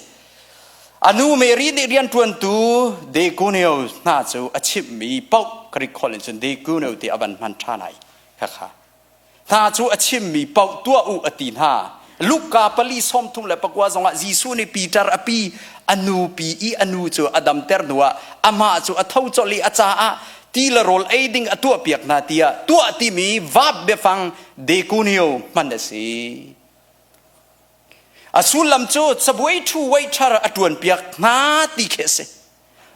A nu Mary nih rianṭuantu Dekuneo hna cu a chimhmi paoh Greek holh in cun Dekuneo ti a van hman ṭhan ai khakha. Hna cu a chimmi paoh tuah u a ti hna. Luka pali 39 zongah Jesuh nih Peter a pi a nupi i a nu cu a damter hnuah amah cu a tho colh i a caah ti le rawl ei ding a tuahpiak hna tiah tuah timi vap biafang Dekuneo hman a si. A sullam cu cabuai ṭhu waiter a ṭuanpiak hna ti khi a si.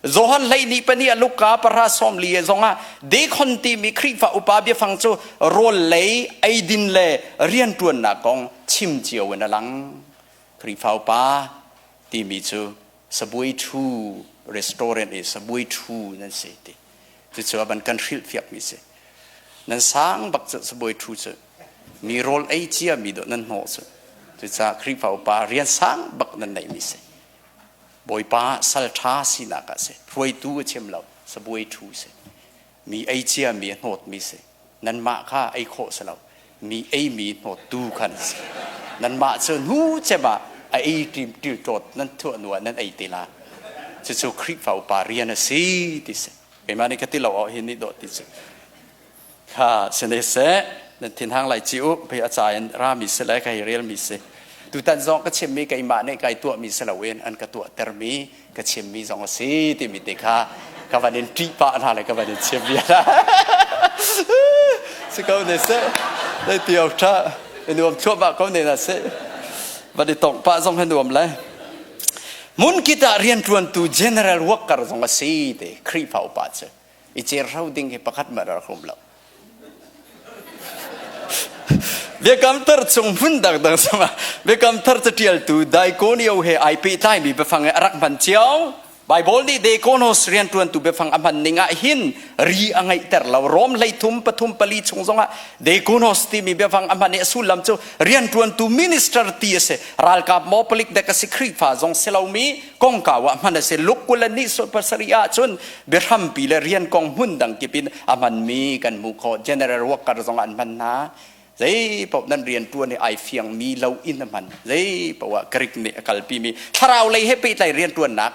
Johan 12 pahnih a Luka pahra 40 zongah dekhon timi Khrihfa upa biafang cu rawl lei eidin le rianṭuannak kong chim cio in a lang. Khrihfa upa timi cu sabuai ṭhu restaurant i sabuai ṭhu nan si ti. Cucu a van kan hrilhfiakmi si. Nan sang bak cu sabuai ṭhu cu mi rawl ei cia mi dawh nan hnawh cu. Cucaah Khrihfa upa rian sang bak nan neihmi si. Bawipa sal ṭha sinak ah si. Hruaitu a chim lo, sabuai ṭhu si. Mi ei cia mi a hnawtmi si. Nanmah kha ei khawh si lo. Mi eimi hnawttu khan si. Nanmah cu hnu cem ah a ei ṭim ṭilṭawt nan thuah hnu ah nan ei te la. Cucu Khrihfa upa rian a si ti si. Keimah nih ka ti lo awh hi nih dawh ti cu. Kha sine seh nan thinhang lai ci u pei a ca in rami si le ka hei relmi si. Tutan zong ka chimmi keimah nih kai tuahmi si loin an ka tuahtermi ka chimmi zong a si timi te kha ka van in ṭih pah hna le ka van in chim bia hna. Si ko ne seh. Dai ti awk ṭha. I nuam thluahmah ko ne na seh. Van i tongh pah zong hi nuam le. Hmunkit ah rianṭuantu general worker zong a si ti Khrihfa upa cu. I cerhro ding hi pakhat hmanh a rak um lo. Biakam thar chung hmun dangdang zongah Biakam thar caṭialtu Daikonio he ai pehtlaimi biafang he a rak hman cio. Baibal nih Dekonos rianṭuantu biafang a hman ning ah hin ri a ngeihter lo. Rom 13 pathum pali chung zongah Dekonos timi biafang a hman i a sullam cu rianṭuantu minister ti a si. Ralkap maw palik dek a si Khrihfa zong si lomi kongkau ah hman a si. Luke 24 ah cun biahrampi le rian kong hmun dang kip in a hmanmi kan hmuh khawh. General worker zong an hman hna. Zei paoh nan rian ṭuan i ai fiangmi lo in a hman. Zei paoh ah Greek nih a kalpimi thlarau lei he pehtlai rian ṭuannak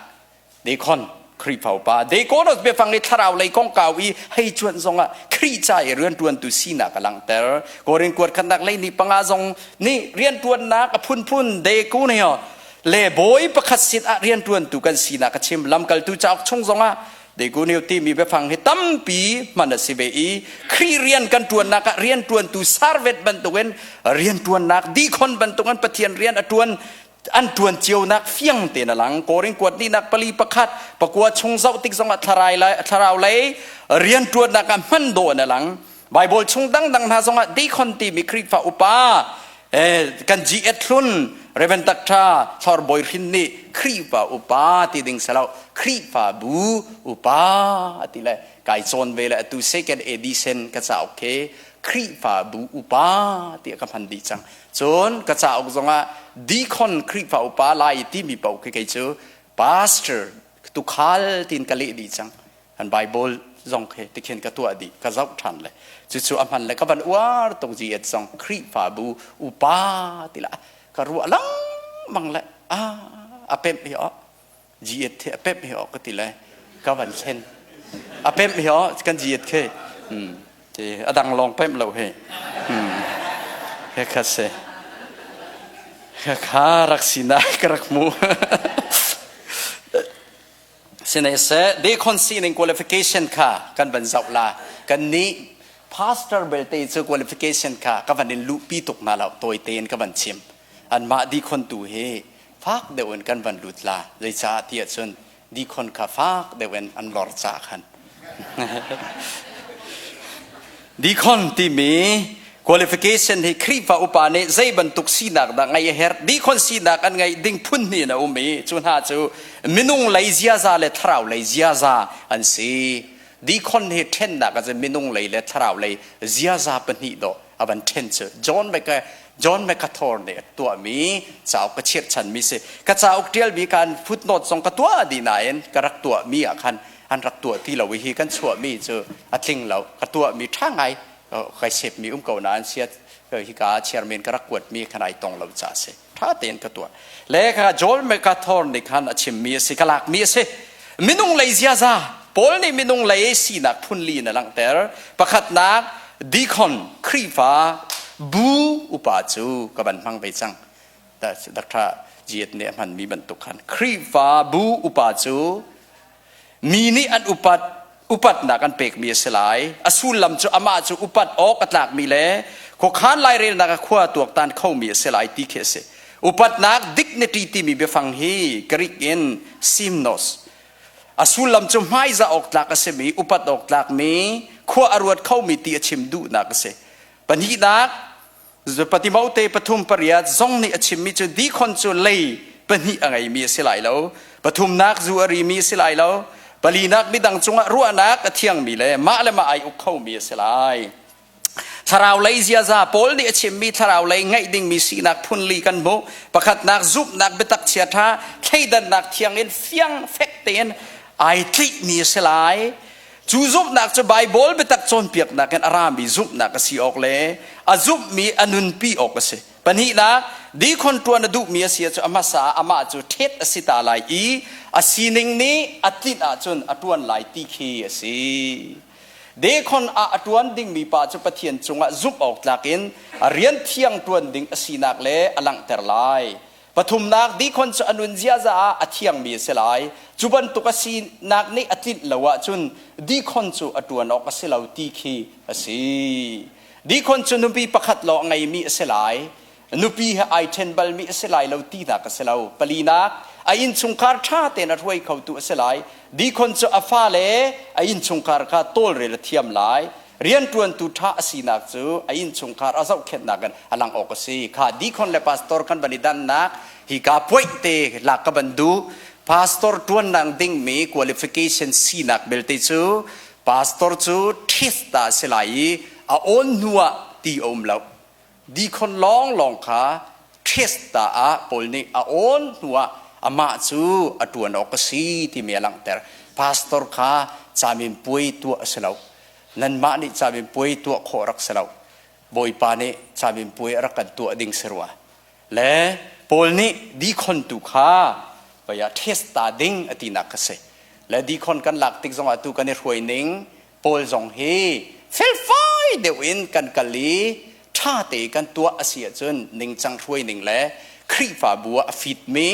dekhon Khrihfa upa dekonos biafang i thlarau lei kongkau i hei cuan zongah Khrih ca i rianṭuantu sinak a langhter. Korin kuat khatnak lei ni panga zong nih rianṭuannak a phunphun dekonio le bawi pakhat sin ah rianṭuantu kan sinak a chim. Lamkaltu cauk chung zongah dekuneu timi biafang hi tampi hman a si ve i Khrih rian kan ṭuannak ah rianṭuantu servant bantukin rianṭuannak dikhon bantukin Pathian rian a ṭuan an ṭuan cionak fiang tein a lang. Korin kuat nihnak pali pakhat pakua chung zoh tik zongah thlarau lei rianṭuannak ah hman dawh in a lang. Bible chung dangdang hna zongah deacon timi Khrihfa upa kan GS hlun Reverend Dr. Thlor Bawi Hrin nih Khrihfa upa ti ding selo Khrihfa bu upa ti le kai cawn ve le atu second edition ka cauk khi Khrihfa bu upa ti ka hman dih cang. Cun ka cauk zongah deacon Khrihfa upa lai timi paoh khi kei cu pastor tukhal tin ka leh dih cang. An Bible zong khi tikhin ka tuah dih ka zoh ṭhan le cucu a hman le ka van uar tuk GS zong Khrihfabu upa ti la ka ruah lengmang le a a pemh hi aw GS the a pemh hi aw ka ti le ka van thlen a pemh hi aw kan GS khi ti a dang lawng pemh lo hi he kha se kha rak sinak ka rak hmu. Sihmanhseh deacon sining qualification kha kan van zoh la. Kan nih pastor belte cu qualification kha ka van in luhpi tuk hna lo tawi tein ka van chim. Anmah deacon tu hi fak deuh in kan van lut la. Zeicah ti ahcun deacon kha fak deuh in an lor ca khan. Deacon timi qualification hi Khrihfa upa nih zei bantuk sinak dah ngeih a herh? Deacon sinak an ngeih ding phun hnih in a um i cu hna cu minung lei ziaza le thlarau lei ziaza an si. Deacon hi ṭhennak ah cun minung lei le thlarau lei ziaza pahnih dawh a van ṭhen cu John Mac John MacArthur nih a tuahmi cauk ka chirhchanmi si. Ka cauk ṭialmi khan footnote zong ka tuah dih nain ka rak tuahmi ah khan an rak tuah ti lo i hi kan chuahmi cu a tling lo. Ka tuahmi ṭha ngai kai sepmi um ko nain siat hika chairman ka rak kuatmi khan ai tong lo ca si. Ṭha tein ka tuah. Le kha Joel MacArthur nih khan a chimmi a si, ka lakmi a si. Minung lei ziaza, Paul nih minung lei sinak phunli in a langhter. Pakhatnak, deacon, Khrihfa bu upa cu ka van hmang ve cang. Dr. Jiet nih a hmanmi bantuk khan Khrihfa bu upa cu mi nih an upat upatnak an pekmi a si lai. A sullam cu amah cu upat awk a tlakmi le khuakhan lairelnak a khua tuaktan khomi a si lai ti khi a si. Upatnak dignity timi biafang hi Greek in simnos. A sullam cu hmaizah awk tlak a simi, upat awk tlakmi, khua a ruat khomi ti a chim duhnak a si. Pahnihnak, Patimote pathum pariat zong nih a chimmi cu dikhon cu lei pahnih a ngeimi a si lai lo. Pathumnak zu a rimi a si lai lo. Palinak midang cungah ruahnak a thiangmi le mah le mah ai uk khomi a si lai. Thlarau lei ziaza Paul nih a chimmi thlarau lei ngeih dingmi sinak phunli kan hmuh. Pakhatnak zumhnak biatak chiaṭha thleidannak thiang in fiang fek tein ai tlaihmi a si lai. Cu zumhnak cu Baibal biatak cawnpiaknak in a rami zumhnak a si awk le a zumhmi a nunpi awk a si. Pahnihnak, deacon ṭuan a duhmi a si ahcun a hmasa ah amah cu ṭhet a si ta lai i a sining nih a tlinh ahcun a ṭuan lai ti khi a si. Deacon ah a ṭuan dingmi pa cu Pathian cungah zumh awk tlak in a rian thiang ṭuan ding a sinak le a langhter lai. Pathumnak, deacon cu a nun ziaza ah a thiangmi a si lai. Cu bantuk a sinak nih a tlinh lo ahcun deacon cu a ṭuan awk a si lo ti khi a si. Deacon cu nupi pakhat lawng a ngeimi a si lai. Nupi he ai ṭhen balmi a si lai lo tinak a si lo. Palinak, a innchungkhar ṭha tein a hruai khotu a si lai. Deacon cu a fale a innchungkhar kha tawlrel a thiam lai. Rianṭuantu ṭha a sinak cu a innchungkhar a zohkhenhnak in a lang awk a si. Kha deacon le pastor kan van i dannak hika point te lak ka van duh. Pastor ṭuannak dingmi qualification sinak belte cu Pastor cu test ta a si lai i a awn hnu ah ti a um lo. Deacon lawnglawng kha test ta ah Paul nih a awn hnu ah amah cu a ṭuan awk a si timi a langhter. Pastor kha caminpuai tuah a si lo. Nanmah nih caminpuai tuah khawh rak si lo. Bawipa nih caminpuai a rak kan tuah ding si rua. Le Paul nih deacon tu kha pei ah test ta ding a tinak kha si. Le deacon kan lak tik zongah tu kan i hruai ning Paul zong hi felfai deuh in kan kal i ṭha te kan tuah a si ahcun ningcang hruai ning le Khrihfabu ah a fitmi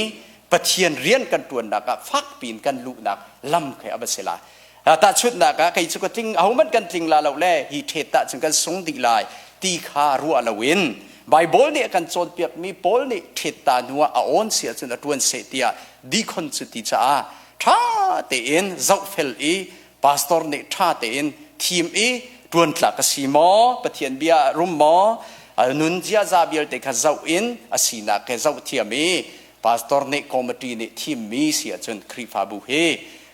Pathian rian kan ṭuannak ah fakpi in kan luhnak lam khi a va si lai. Tahchunhnak ah kei cu ka tling ahohmanh kan tling la lo le hi ṭhet ah cun kan sung dih lai ti kha ruah loin Baibal nih a kan cawnpiakmi Paul nih ṭhet ta hnu ah a awn si ahcun a ṭuan seh tiah deacon cu ti caah ṭha tein zohfel i pastor nih ṭha tein thim i ṭuan tlak a si maw Pathian bia rum maw nun ziaza vialte kha zoh in a sinak he zoh thiam i pastor nih committee nih thimmi si ahcun Khrihfabu hi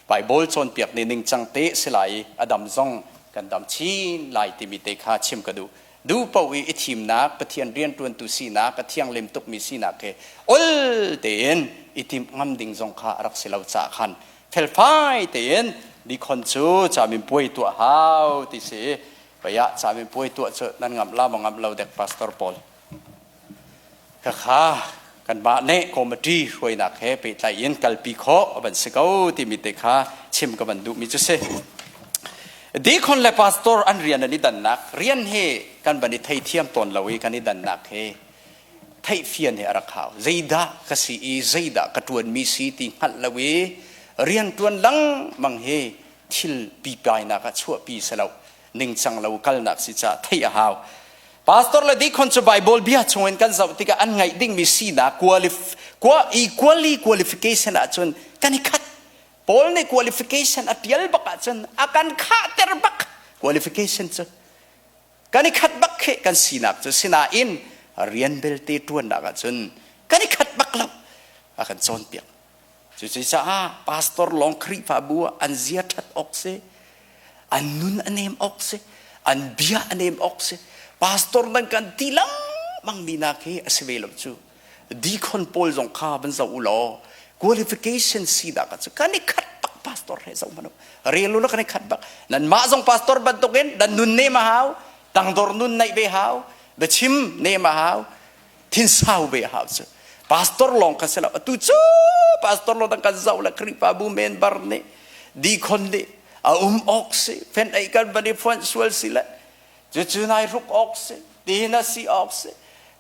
Baibal cawnpiak nih ningcang te si lai i a dam zong kan dam chin lai timi te kha chim ka duh. Duh paoh i i thimnak, Pathian rianṭuantu sinak, a thianghlim tukmi sinak he ol tein i timh ngam ding zong kha a rak si lo caah khan felfai tein deacon cu caminpuai tuah hau ti si i pei ah caminpuai tuah cu nan ngamh la maw ngamh lo dek pastor pawl. Khakha kanmah nih committee hruainak he pehtlai in kalpi khawh a van si ko timi te kha chim ka van duhmi cu si. Deacon le pastor an rian an i dannak rian hi kan van i theithiam tawn lo i kan i dannak hi theihfian hi a rak hau. Zeidah ka si i zeidah ka ṭuanmi si ti hngalh lo i rian ṭuan lengmang hi thil pipainak ah chuahpi si lo ningcang lo kalnak si caah theih a hau. Pastor le deacon cu Bible bia chungin kan zoh tikah an ngaih dingmi sinak equally qualification ahcun kan i khat. Paul nih qualification a tial bak ahcun a kan khahter bak qualification cu. Kan i khat bak khi kan sinak cu sinain rian belte ṭuannak ahcun kan i khat bak lo a kan cawnpiak. Cucaah pastor lawng Khrihfabu ah an zia ṭhat awk si, an nun a nem awk si, an bia a nem awk si. Pastor nan kan ti lengmang mi nak hi a si ve lo cu. Deacon pawl zong kha van zoh u law qualification si dah ka cu kan i khat bak pastor he zoh hmanh u. Rel u law kan i khat bak. Nanmah zong pastor bantukin nan nun nem a hau, tangdor nun neih ve hau, biachim nem a hau, thinsau ve hau cu pastor lawng kha si lo atu cu pastor lawng dang kan zoh le Khrihfabu member nih deacon nih a um awk si fen ei kan van i fuan sual si le cucu nai hruk awk si tihin a si awk si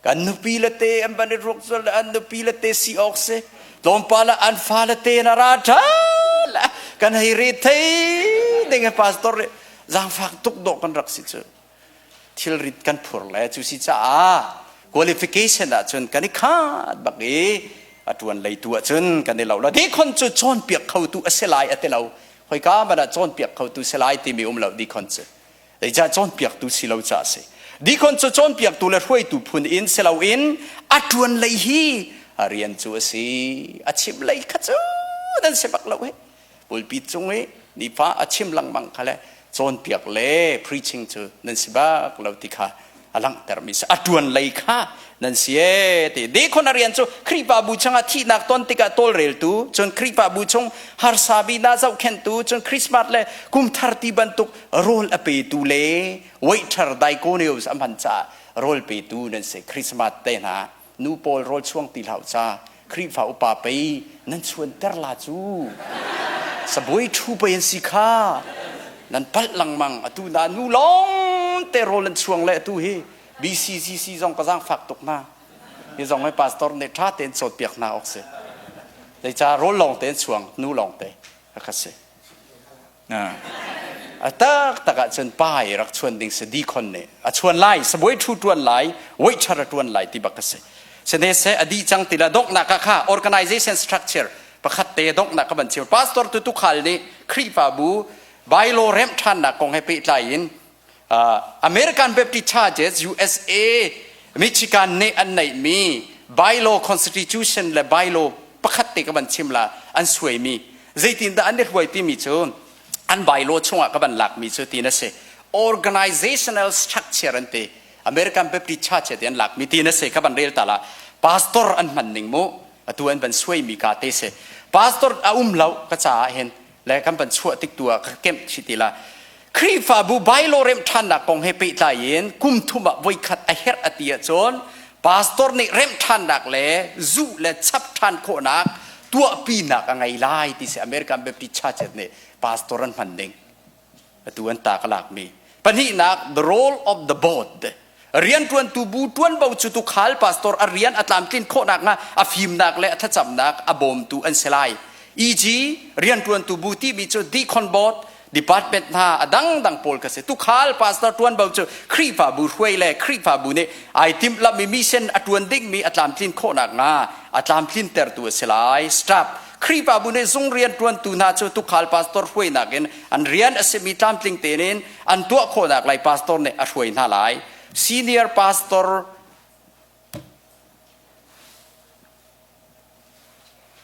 kan nupi le te an van i hruk sual le an nupi le te si awk si tlawmpal ah an fa le te na ra ṭha le kan hei re thei ding pastor nih zaangfak tuk dawh kan rak si cu thilrit kan phur le cu si caah qualification ahcun kan i khat bak i a ṭuan leitu ahcun kan i lo lo deacon cu cawnpiak khotu a si lai a ti lo khoika man ah cawnpiak khotu si lai timi um lo deacon cu zeicah cawnpiaktu si lo caah si deacon cu cawnpiaktu le hruaitu phun in si loin a ṭuan lei hi a rian cu a si a chim lei kha cu nan si bak lo he pulpit cung i nifa a chim lengmang kha le cawnpiak le preaching cu nan si bak lo ti kha. A langhtermi si. A ṭuan lei kha nan si ee ti. Deacon a rian cu Khrihfabu chungah thihnak ton tikah tawlreltu, cun Khrihfabu chung harsa mi hna zohkhenhtu, cun Christmas le kumthar ti bantuk rawl a petu le waiter diakoneus a hman caah rawl petu nan si. Christmas te hna nu pawl rawl chuang ti hlah ca Khrihfa upa pei nan chuanter la cu. Sabuai ṭhu pei an si kha. Nan palh lengmang. Atu na nu lawng te rawl an chuang le atu hi BCCC zong ka zaangfak tuk hna. Hi zong hi pastor nih ṭha tein cawnpiak hna awk si. Zeicah rawl lawng te an chuang, nu lawng te. Kha si. A taktak ahcun pa i rak chuan ding si deacon nih a chuan lai, sabuai ṭhu ṭuan lai, waiter a ṭuan lai ti bak a si. Sine a dih cang ti la donghnak ah kha organization structure pakhat te donghnak ka van chim. Pastor tu tukhal nih Khrihfabu bylaw remh ṭhannak kong he pehtlai in American Baptist Churches USA Michigan nih an neihmi bylaw constitution le bylaw pakhat te ka van chim la an suaimi zeitindah an i hruai timi cu an bylaw chungah ka van lakmi cu tin a si organizational structure an ti American Baptist Church ti an lakmi tin a si ka van rel ta la pastor an hman ning mu atu an van suaimi ka te si pastor a um lo ka caah hin le kan van chuah tik tu ah ka kemh chih ti la Khrihfabu bylaw remh ṭhannak kong he pehtlai in kum thum ah voikhat a herh a ti ahcun pastor nih remh ṭhannak le zuh le chap ṭhan khawhnak tuahpinak a ngei lai ti si American Baptist Church nih pastor an hman ding atu an ta ka lakmi pahnihnak the role of the board Rianṭuantu bu ṭuanvo cu tuukhal pastor a rian a tlamtlin khawhnak hnga a fimnak le a thlacamnak a bawmtu an si lai. E.g. rianṭuantu bu timi cu deacon board, department hna a dangdang pawl kha si. Tuukhal pastor ṭuanvo cu Khrihfabu hruai le Khrihfabu nih ai timhlamhmi mission a ṭuan dingmi a tlamtlin khawhnak hnga a tlamtlintertu a si lai. Staff Khrihfabu nih zung rianṭuantu hna cu tuukhal pastor hruainak in an rian a simi tlamtling tein in an tuah khawhnak lai pastor nih a hruai hna lai senior pastor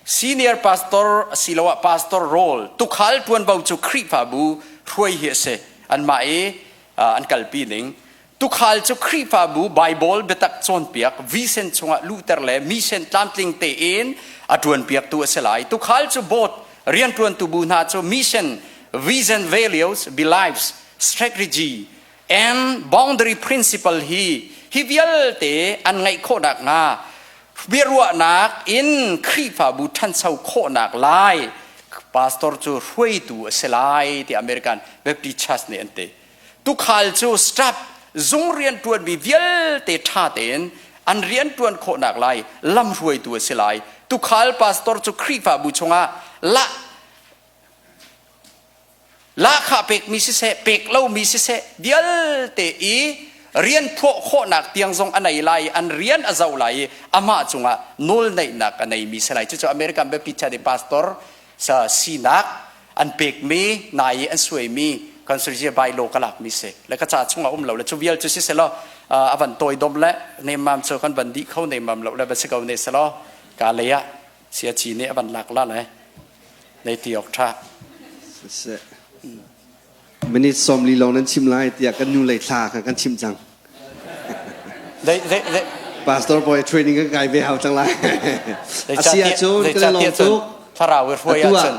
senior pastor asiloah pastor role tukhal tuanvo cu Khrihfabu hruai hi a si anmah i an kalpi ning tukhal cu Khrihfabu Bible biatak cawnpiak vision chungah luhter le mission tlamtling tein a ṭuanpiaktu a si lai tukhal cu board rianṭuantu bu hna cu mission, vision, values, beliefs, strategy and boundary principle hi hi vialte an ngeih khawhnak hnga biaruahnak in Khrihfabu ṭhancho khawhnak lai pastor cu hruaitu a si lai ti American Baptist Church nih an ti. Tukhal cu staff zung rianṭuanmi vialte ṭha tein an rianṭuan khawhnak lai lamhruaitu a si lai. Tukhal pastor cu Khrihfabu chungah lah lahkhah pekmi siseh, pek lomi siseh vialte i rian phuah khawhnak tiang zong a nei lai i an rian a zoh lai i amah cungah nawlneihnak a neimi si lai. Cucu American Baptist Church i pastor sinak an pekmi nai i an suaimi constitution bylaw ka lakmi si le ka ca chungah um lo le cu vial cu si selaw a van tawi dom le nemmam cu kan van dih kho nemmam lo le va si ko ne selaw ka lei ah siaci nih a van lak la le nei ti awk tha siseh minute 40 lawng nan chim lai tiah kan nu lei thla kha kan chim cang Dei dei dei Pastor boy training kan kai ve hau cang lai. Asi ahcun kan lawm tuk. Thlarau i hruai ahcun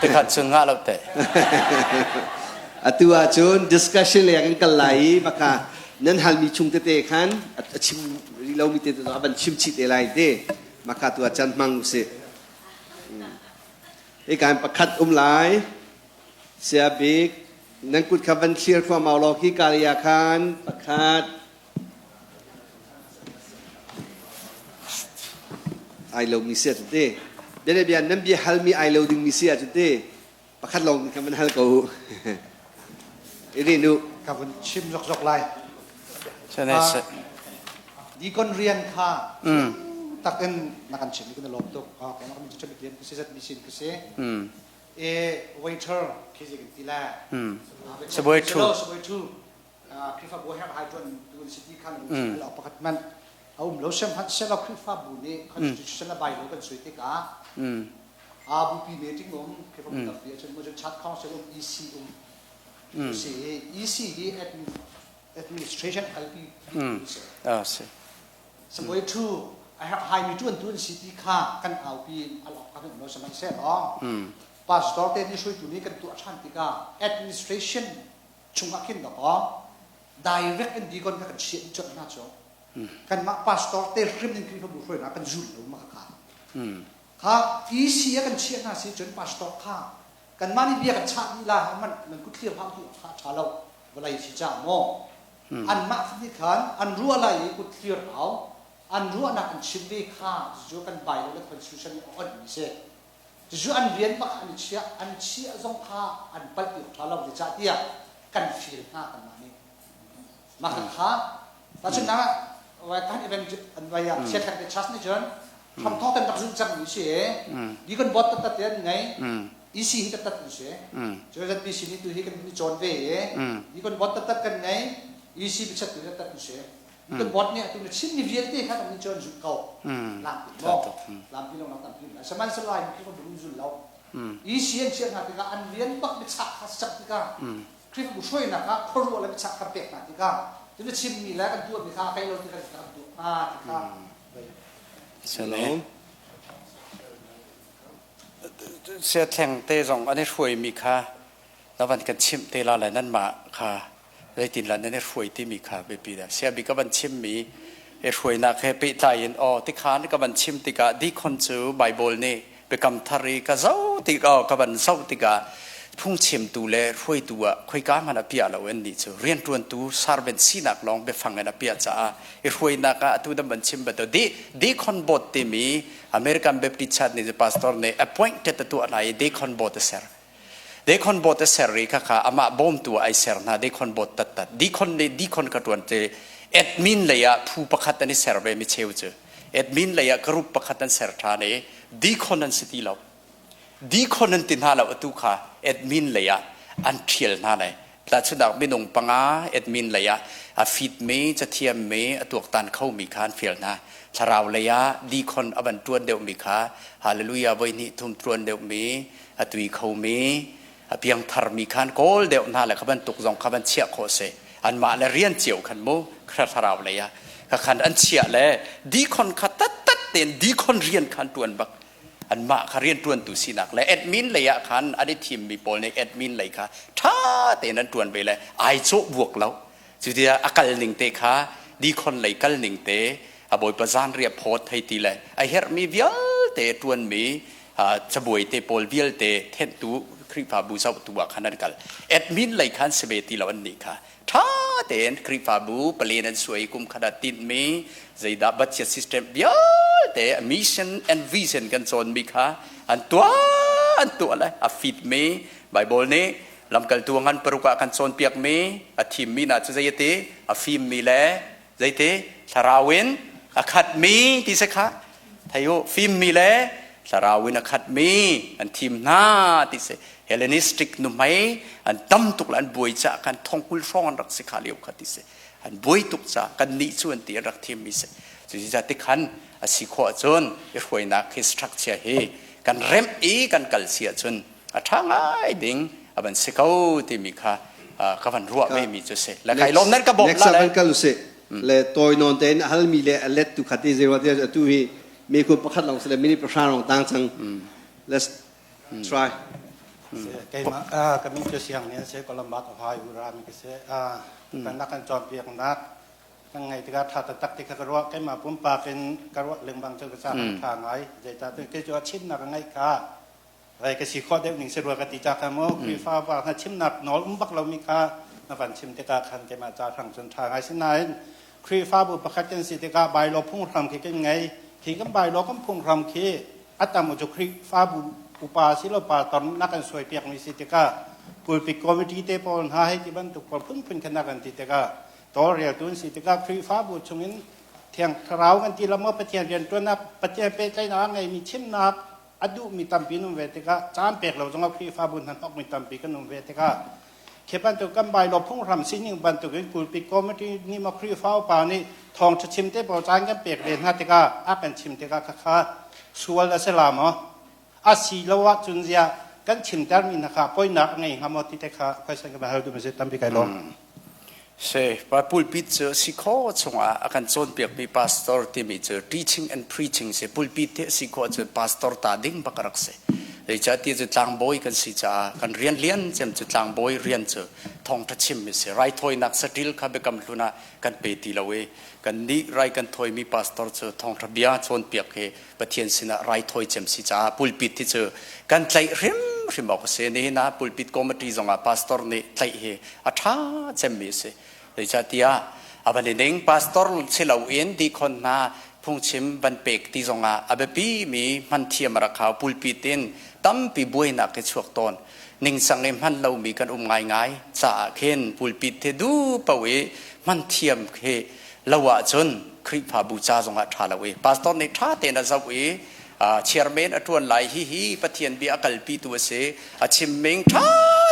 tikhat cun ngah lo te. Atu ahcun discussion le kan kal lai i maka nan halmi chung tete khan a chim rih lomi te a van chim chih te lai te maka tu ah can hmang usih. Hika in pakhat um lai. Saya Bik, nan kut kha van thlir thluahmah law khi ka ah khan pakhat ai lomi si ahcun ti. Bia bia nan bia halmi ai lo dingmi si ahcun ti. Pakhat lawng kha van hal ko u. Ini nu. Ka vun chim zokzok lai. Sene se. Deacon rian kha takin na kan chim i kan i lawm tuk. Okay, na kan chim lian ku si zat mi sin ku si. E waiter khi zi kan ti la. Sabuai thu. Sabuai thu. Khrihfabu her hai tuan tu city khan lo pakhat man a um lo sem han se lo Khrihfabu nih constitution la bai lo kan sui tikah a bupi meeting um Khrihfabu tampi ahcun mo chat council um EC um si EC hi admin. Administration kalpi si. Samoi thu a herh hai mi tuan tu an si ti kha kan aupi al awk kan no sihmanhsehlaw pastor te nih hruaitu nih kan tuah ṭhan tikah administration chungah khin dawkaw direct in deacon kha kan chiah colh hna cu kanmah pastor te hrim in Khrihfabu hruainak kan zul lo ma kha kha EC a kan chiah hna si cun pastor kha kanmah nih bia kan chah dih la man nan kut thlir hlah ti kha ṭha lo vawlei si ca maw anmah nih khan an ruah lai i kut thlir hau an ruahnak an chim ve kha cu kan Bible le constitution nih a onh mi si. Cucu an rian bak an i chiah, an chiah zong kha an palh ti awk ṭha lo zeicahtiah kan feel hna kanmah nih. Mah kan kha tahchunhnak ah kan event an vai ah Siathleng te church nih cun hramthawk ten rak zulh cangmi si i deacon board taktak te an ngei EC hi taktak an si. Cu ZBC nih tu hi kan i cawn ve i deacon board taktak kan ngei EC biachat tu taktak an si. Kan board nih atu na chimmi vialte kha kan nih cun zul ko. Lampi maw? Lampi lawng tampi lai. Sihmanhsehlaw khi kan bung zul lo. EC an chiah hna tikah an rian bak biachah kha si cang tikah Khrihfabu hruainak ah khuaruah le biachah kan pek hna tikah cu na chimmi le kan tuahmi kha kai lo ti kan kan tuah hna ti kha. Shalom. Siathleng te zong an i hruaimi kha na van kan chimh te la le nanmah kha zeitin lah nan i hruai timi kha biapi dah siabi ka van chimmi i hruainak he pehtlai in aw tikhan ka van chim tikah deacon cu Bible nih biakam thar i ka zoh tik aw ka van zoh tikah phungchimtu le hruaitu ah khoika hmanh a piah lo an nih cu rianṭuantu servant sinak lawng biafang in a piah caah i hruainak ah atu dam van chim bantuk deacon board timi American Baptist Church nih pastor nih appointed a tuah hna i deacon board a ser. Dekhon bawt a ser i khakha amah bawmtu ah ai ser hna dekhon bawt tattat. Dekhon nih dekhon ka ṭuan te admin lei ah phu pakhat an i ser ve mi cheu cu. Admin lei ah group pakhat an ser ṭhan i dekhon an si ti lo. Dekhon an ti hna lo atu kha admin lei ah an ṭhial hna lai. Tahchunhnak minung panga admin lei ah a fit mi, cathiam mi, a tuaktan kho mi kha an fial hna. Thlarau lei ah dekhon a van ṭuan deuh mi kha hallelujah voi hnih thum ṭuan deuh mi a tui khomi a piangtharmi khan kawl deuh hna le kha bantuk zong kha van chiah khawh si anmah le rian cio khan mu thlarau lei ah kha khan an chiah le deacon kha tattat tein deacon rian khan tuan bak anmah kha rian tuantu sinak le admin lei ah khan an i thimmi pawl nih admin lei kha tha tein an tuan ve le ai cawh buak lo cutia a kal ning te kha deacon lei kal ning te a bawipa zan ria phawt hei ti le a herhmi vialte tuanmi cabuai te pawl vialte thenhtu Khrihfabu zohtu ah khan an kal. Admin lei khan si ve ti lo an nih kha. Ṭha tein Khrihfabu palen an suai kum khat ah tinhmi zeidah budget system vialte mission and vision kan cawnmi kha an tuah an tuah le a fitmi Bible nih lamkaltu ngan paruk ah kan cawnpiakmi a thimmi hna cu zei a ti a fimmi le zeiti thlarau in a khatmi ti si kha thei u fimmi le thlarau in a khatmi an thim hna ti si Hellenistic nuhmei an tam tuk le an buai caah khan thongkul hrawng an rak si kha lio kha ti si an buai tuk caah kan nih cu an ti an rak thimmi si cucu tikhan a si khawh ahcun i hruainak hi structure hi kan remh i kan kal si ahcun a ṭha ngai ding a van si ko timi kha ka van ruah ve mi cu si le kai lawm nan ka bawmh la le kal usih le tawi nawn tein a halmi le a let tu khat i zei ti atu hi mi kun pakhat lawng si le minute pahra rong tang cang let's try Keimah ka min cu Siang Lian si Columbus Ohio ra mi ka si kan nak kan cawnpiaknak kan ngai tikah ṭha taktak ti kha ka ruah keimah pumpak in ka ruah lengmang cu ka ca ṭha ngai zeicah kei cu a chimnak ka ngaih kha Rai ka si khawh deuh ning si rua ka ti ca kha mu Khrihfa pa hna chimnak nawl um bak lomi kha na van chim tikah khan keimah ca hrang cun ṭha ngai sinain Khrihfabu pakhat kan si tikah bylaw phunghram khi kan ngei khi kan bylaw kan phunghram khi a tam cu Khrihfabu upa silo pastor na kan suai piakmi si tikah pulpit committee te pawl hna hei ti bantuk pawl phunphun kha na kan ti tikah tawlreltu an si tikah Khrihfabu chungin Thiang Thlarau kan ti lo maw Pathian rianṭuannak Pathian pehtlaihnak a ngeimi chimnak a duhmi tampi an um ve tikah caan pek lo zongah Khrihfabu hna hnokmi tampi kan um ve tikah khi bantuk kan bylaw phunghram sining bantukin pulpit committee nih maw Khrihfa upa nih thawngṭha chim te pawl caan kan pek ve hna tikah a kan chim tikah khakha sual a si la maw a si lo ahcun ziah kan chimtermi hna kha poinak a ngei hnga maw ti te kha question ka hal duhmi si tampi kai lawm. Si, pa pulpit cu si kho chungah a kan cawnpiakmi pastor timi cu teaching and preaching si pulpit hi si khawh cun pastor ta ding bak a rak si. Zeicahtiah cu tlangbawi kan si caah kan rian lian cem cu tlangbawi rian cu thawngṭha chim a si. Raithawinak saṭil kha biakam hlun ah kan pe ti lo i kan nih rai kan thawimi pastor cu thawngṭha bia cawnpiak hi Pathian sinah raithawi cem si caah pulpit hi cu kan tlaih hrimhrim awk a si. Nihin ah pulpit committee zongah pastor nih tlaih hi a ṭha cemmi a si. Zeicahtiah a van i ning pastor si loin deacon hna phungchim van pek ti zongah a biapimi hman thiam a rak hau. Pulpit in tampi buainak hi chuak tawn. Ningcang i hman lomi kan um ngaingai caah khin pulpit hi duh paoh i hman thiam khi lo ahcun Khrihfabu ca zongah ṭha lo i pastor nih ṭha tein a zoh i chairman a ṭuan lai hihi Pathian bia a kalpitu a si a chimming ṭha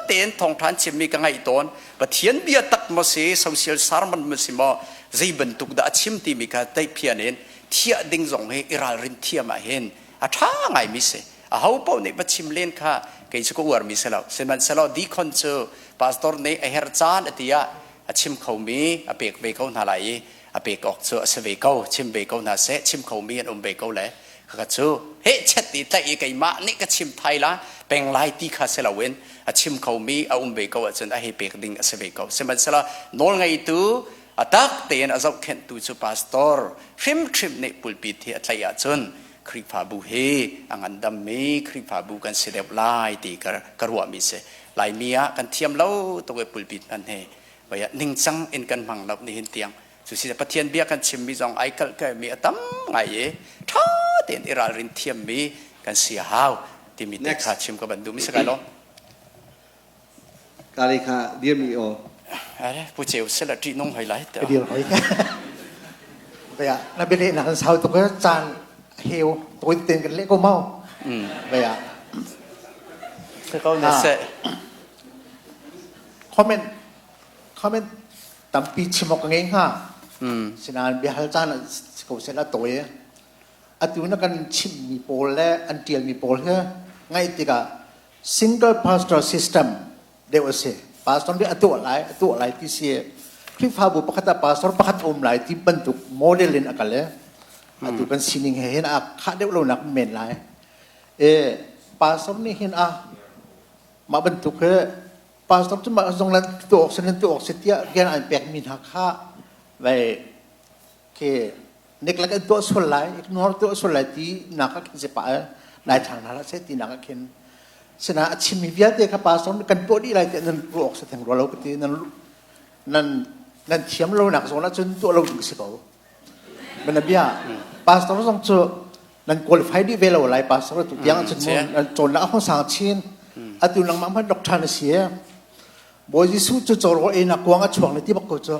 tein thawngṭha an chimmi ka ngaih tawn Pathian bia tak maw si social sermon maw si maw zei bantuk dah a chim timi kha teiphian in thiah ding zong hi i ralrin thiam ah hin a ṭha ngaimi si aho paoh nih va chim len kha kei cu ka uarmi si lo sihmanhsehlaw deacon cu pastor nih a herh caan a ti ah a chim khomi a pek ve ko hna lai i a pek awk cu a si ve ko chim ve ko hna seh chim khomi an um ve ko le khakha cu heh chet i tlaih i keimah nih ka chim thai la peng lai ti kha si loin a chim khomi a um ve ko ahcun a hei pek ding a si ve ko sihmanhsehlaw nawl ngeitu a tak tein a zohkhenhtu cu pastor hrimhrim nih pulpit hi a tlaih ahcun Khrihfabu hi a ngandammi Khrihfabu kan si deuh lai ti ka ruahmi si. Laimi ah kan thiam lo tuk i pulpit hman hi vaya ningcang in kan hmang lo nihin tiang. Cu si Pathian bia kan chimmi zong ai kalhmi a tam ngai i ṭha tein i ralrin thiammi kan si a hau timi te kha chim ka van duh mi si kai lo. Kari kha dirmi aw. Are pu ceu sela ṭih nung hoi lai te. Dir hoi. Vaya na bele na kan sau tuk caan heu toi ten kan le ko mau. Vaya. Se ko ne se. Comment comment tampi chim awk ka ngei hnga. Sinain biahal caan ko sela toi. Atu na kan chimmi pawl le an ṭialmi pawl hi ngaih tikah single pastor system deuh a si. Pastor nih a tuah lai, a tuah lai ti si. Khrihfabu pakhat ah pastor pakhat a um lai ti bantuk model in a kal i atu kan sining he hin a khah deuh lonak men lai. E pastor nih hin a mah bantuk hi pastor cu mah zong lan tuah awk si nan tuah awk si tiah rian an pekmi hna kha vai khi neglect an tuah sual lai ignore tuah sual lai ti nak ah khin si pah lai thang hna hlah seh ti nak ah khin sina a chimmi vialte kha pastor nih kan tuah dih lai tiah nan ruah awk si theng rua lo ka ti nan nan nan thiam lo nak zawn ahcun tuah lo ding si ko mana bia pastor zong cu nan qualify dih ve lo lai pastor tu tiang cun nan cawnnak a hung sang chin atu nangmah hmanh doctor na si Bawi Jesuh cu cawraw ei nak kuang a chuak na ti bak ko cu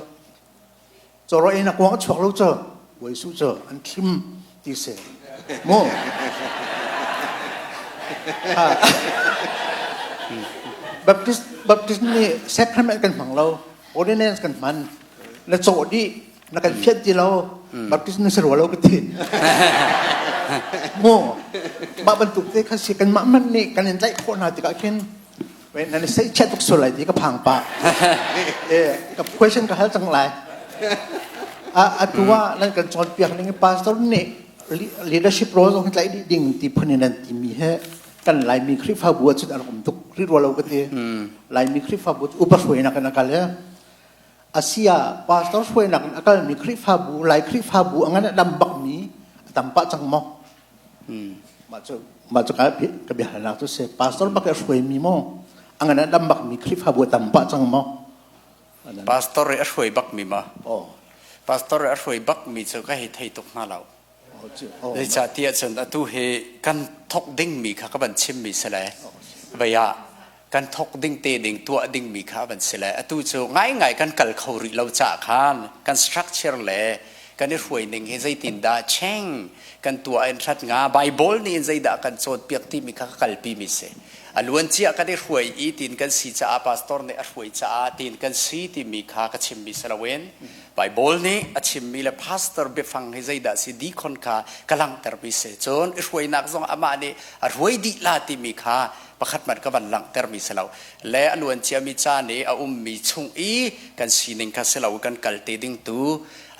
Cawraw in a kuang a chuak lo cu Bawi Jesuh cu an thlim ti si. Mu. Baptist Baptist nih sacrament kan hmang lo, ordinance kan hman. Na cawh dih, na kan phiat ti lo, Baptist na si rua lo ka ti. Mu. Mah bantuk te kha si kanmah man nih kan in tlaih khawh hna tikah khin Nan i seihchiah tuk sual lai ti ka phang pah. Eh, ka question ka hal cang lai. Atu ah nan kan cawnpiak ning pastor nih leadership role zong hi tlaih dih ding ti phun in nan timi he kan Laimi Khrihfabu ah cun an um tuk rih rua lo ka ti. Laimi Khrihfabu cu upa hruainak in a kal i asia pastor hruainak in a kalmi Khrihfabu Lai Khrihfabu a ngan a dam bakmi a tam pah cang maw? Mah cu mah cu ka ka biahalnak cu si pastor bak a hruaimi maw a ngan a dam bakmi Khrihfabu a tam pah cang maw? Pastor i a hruai bakmi ma? Oh. Pastor i a hruai bakmi cu ka hei thei tuk hna lo. Zeicahtiah cun atu hi kan thok dingmi kha ka van chimmi si le vei ah kan thok ding te ding tuah dingmi kha van si le atu cu ngaingai kan kal kho rih lo caah khan kan structure le kan i hruai ning hi zeitin dah cheng kan tuah in hrat nga Bible nih in zeidah kan cawnpiak timi kha ka kalpi mi si a luan cia kan i hruai i tin kan si caah pastor nih a hruai caah tin kan si timi kha ka chimmi si loin Bible nih a chimmi le pastor biafang hi zeidah si deacon kha ka langhtermi si cun i hruainak zong amah nih a hruai dih la timi kha. Pakhat hmanh ka van langhtermi si lo. Le a luan ciami caan i a ummi chung i kan sining kha si lo kan kal te ding tu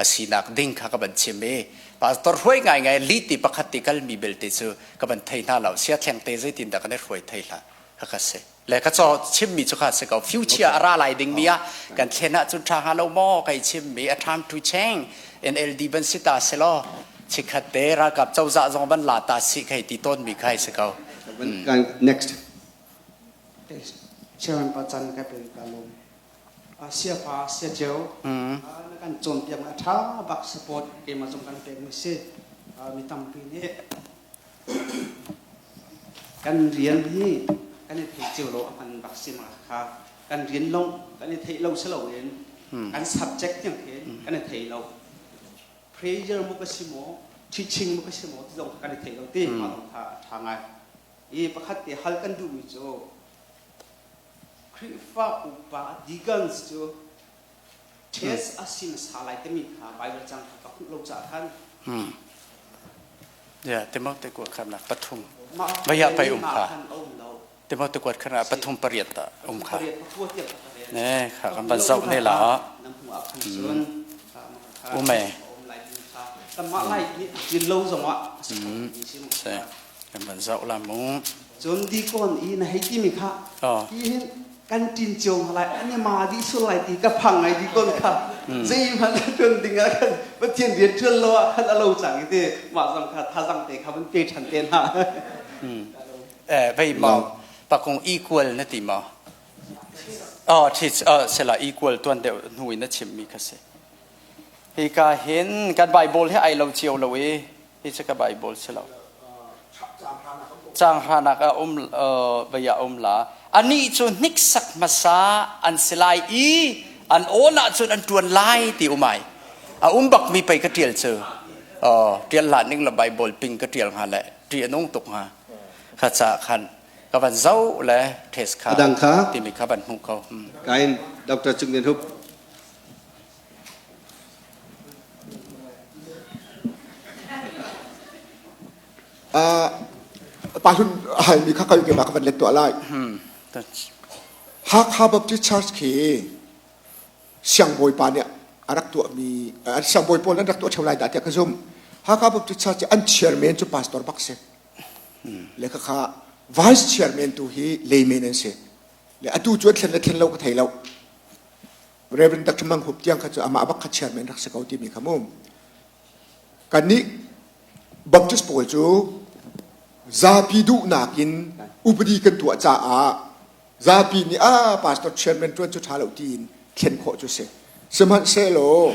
a sinak ding kha ka van chim i pastor hruai ngaingai lit ti pakhat ti kalmi belte cu ka van thei hna lo. Sia thleng te zeitin dah kan i hruai thei hlah. Kha ka si. Le ka caw chimmi cu kha si ko. Future a ra lai dingmi ah kan thlen ahcun ṭha hnga lo maw kai chimmi a time to change NLD ban si ta si law chikhat te ralkap cozah zong van la ta si kai ti tawnmi kha si ko. Next. Chairman pa chan ka pe ka lawm. Siapa sia ceu na kan cawnpiak na ṭha bak support keimah zong kan pek mi si. Mi tampi nih Kan rian hi kan i thei cio lo a hman bak si ma kha kan rian long kan i theih lo si loin kan subject tiang khi kan i thei lo. Prayer mu ka si maw, teaching mu ka si maw ti zong kan i thei lo ti mah zong kha a ṭha ngai. I pakhat te hal kan duhmi cu Khrihfa upa deacons cu Test a si hmasa lai timi kha Bible cang kha ka hmuh lo caah khan. Ya, Timote kuat khamnak pathum. Vaya pai um kha. Timote kuat khamnak pathum pariat ta um kha. Ne kha kan ban zau ne la. Ume. Tamah lai ni din lo zong ah. Se. Kan ban zau la mu. Cun dikon i na hei timi kha hi hin kan ṭin cio hna lai an i ma dih sual lai ti ka phang ngai dikon kha zeihmanh ṭuan ding ah khan Pathian rian ṭuan lo ah khan a lo cang i ti mah zong kha thazang te kha van pe ṭhan te hna. Eh vei ma pakung equal na ti ma? Oh, sela equal tuan deuh hnu in na chimmi kha si. Hika hin kan Bible hi ai lo cio lo i hi cu ka Bible si lo. Caang hranak ah um vei ah um la. Anih cu hniksak hmasa an si lai i an awn ahcun an ṭuan lai ti um ai. A um bak mi pei ka ṭial cu. Ṭial hlah ning la Bible ping ka ṭial hnga le ṭih a nung tuk hnga. Kha ca khan ka van zoh le test kha Adang kha timi kha van hmuh ko. Kain Dr. Cung Lian Hup. Pa hlun halmi kha kal ke ma ka van let tuah lai. Hakha Baptist Church khi siangbawi pa nih a rak tuahmi siangbawi pawl an rak tuah ṭheo lai dah tiah ka zumh. Hakha Baptist Church an chairman cu pastor bak si. Le khakha vice chairman tu hi layman an si. Le atu cu an thlen le thlen lo ka thei lo. Reverend Dr. Mang Hup tiang kha cu amah bak kha chairman rak si ko timi kha mu. Kannih Baptist pawl cu zapi duhnak in upadi kan tuah caah zapi nih ah pastor chairman ṭuan cu ṭha lo tiin thlen khawh cu si. Sihmanhsehlaw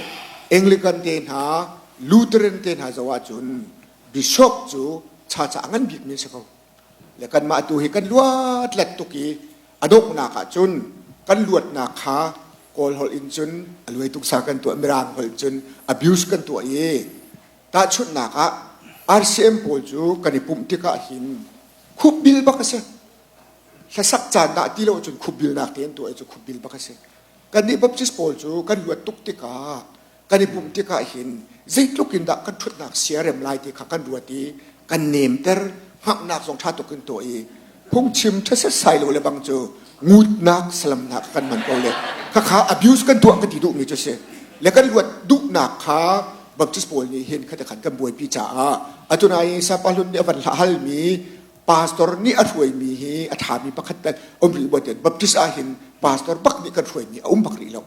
Anglican te hna, Lutheran te hna zoh ahcun bishop cu cha ca ngan bikmi si ko. Le kanmah tu hi kan luat let tuk i a donghnak ah cun kan luatnak kha Kawl holh in cun a luai tuk sa kan tuah Mirang holh cun abuse kan tuah i tahchunhnak ah RCM pawl cu kan i pumh tikah hin khupbil bak a si. Hlasak caan dah ti lo cun khupbilnak te an tuah i cu khupbil bak a si. Kannih Baptist pawl cu kan luat tuk tikah kan i pumh tikah hin zeitluk in dah kan ṭhutnak siarem lai ti kha kan ruat i kan nemter hngaknak zong ṭha tuk in tuah i phungchim ṭha lo le bang cu ngutnak salamnak kan hman ko le khakha abuse kan tuah ka ti duhmi cu si le kan luat duhnak kha Baptist pawl nih hin khata khan kan buaipi caah atunain sapa hlun nih a van halmi pastor nih a hruaimi hi a ṭhami pakhat um rih Baptist ah hin pastor bak nih kan hruaimi a um bak rih lo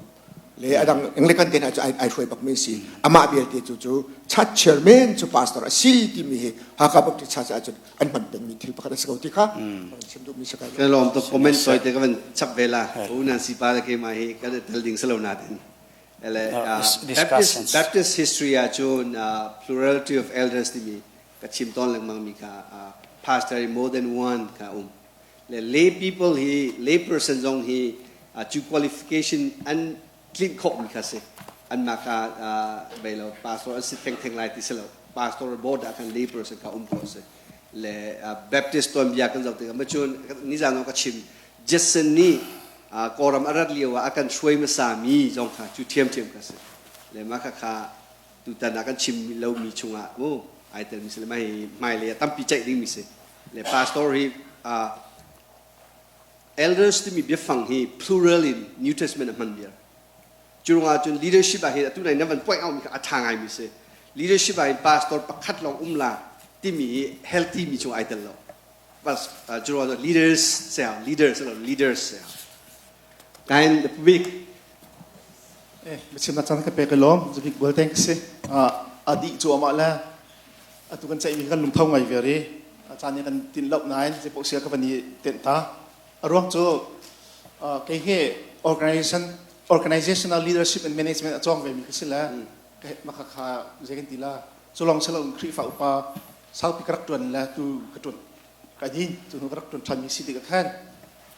le adang Anglican te hna cu ai hruai bak mi si amah vialte cu cu church chairman cu pastor a si timi hi Hakha Baptist Church ahcun an hman pengmi thil pakhat a si ko ti kha chim duhmi si kai Ka lawm tuk comment soi te ka van chap ve la u nan si pa le keimah hi kan tel ding selo na tin ele Baptist Baptist history ah cun plurality of elders timi ka chim tawn lengmang mi kha pastor more than one kha um Le lay people hi lay person zong hi cu qualification an tlinh khawhmi kha si. Anmah kha bei lo pastor an si thengtheng lai ti si lo. Pastor board ah khan lay person kha um khawh si. Le Baptist tuanbia kan zoh tikah macun nizan zong ka chim Judson nih Kawlram a rat lio ah a kan hruai hmasa mi zong kha cu ṭhiamṭhiam kha si. Le mah kha kha tutan ah kan chim lomi chungah mu ai telmi si le mah hi hmailei ah tampi ceih dingmi si. Le pastor hi Elders timi biafang hi plural in New Testament a hman viar. Cu ruangah cun leadership ah hin atu nai na van point out mi kha a ṭha ngaimi si. Leadership ah hin pastor pakhat lawng um la timi hi healthy mi chung ai tel lo. Cu ruangah leaders se leaders leaders se. Kain bik Eh, biachim na caan ka pek i lawm. Zubik bual teng ka si. A dih cu amah le atu kan ceihmi kan lungtho ngai viar i a caan i kan tin lo nain zeipaoh sia ka van i tenh ta. A ruang cu kei hi organization organizational leadership and management a cawng ve mi ka si le maka kha zei kan ti la cu lawng si lo in Khrihfa upa saupi ka rak tuan le tu ka tuan ka din cu hnu ka rak tuan than mi si tik ah khan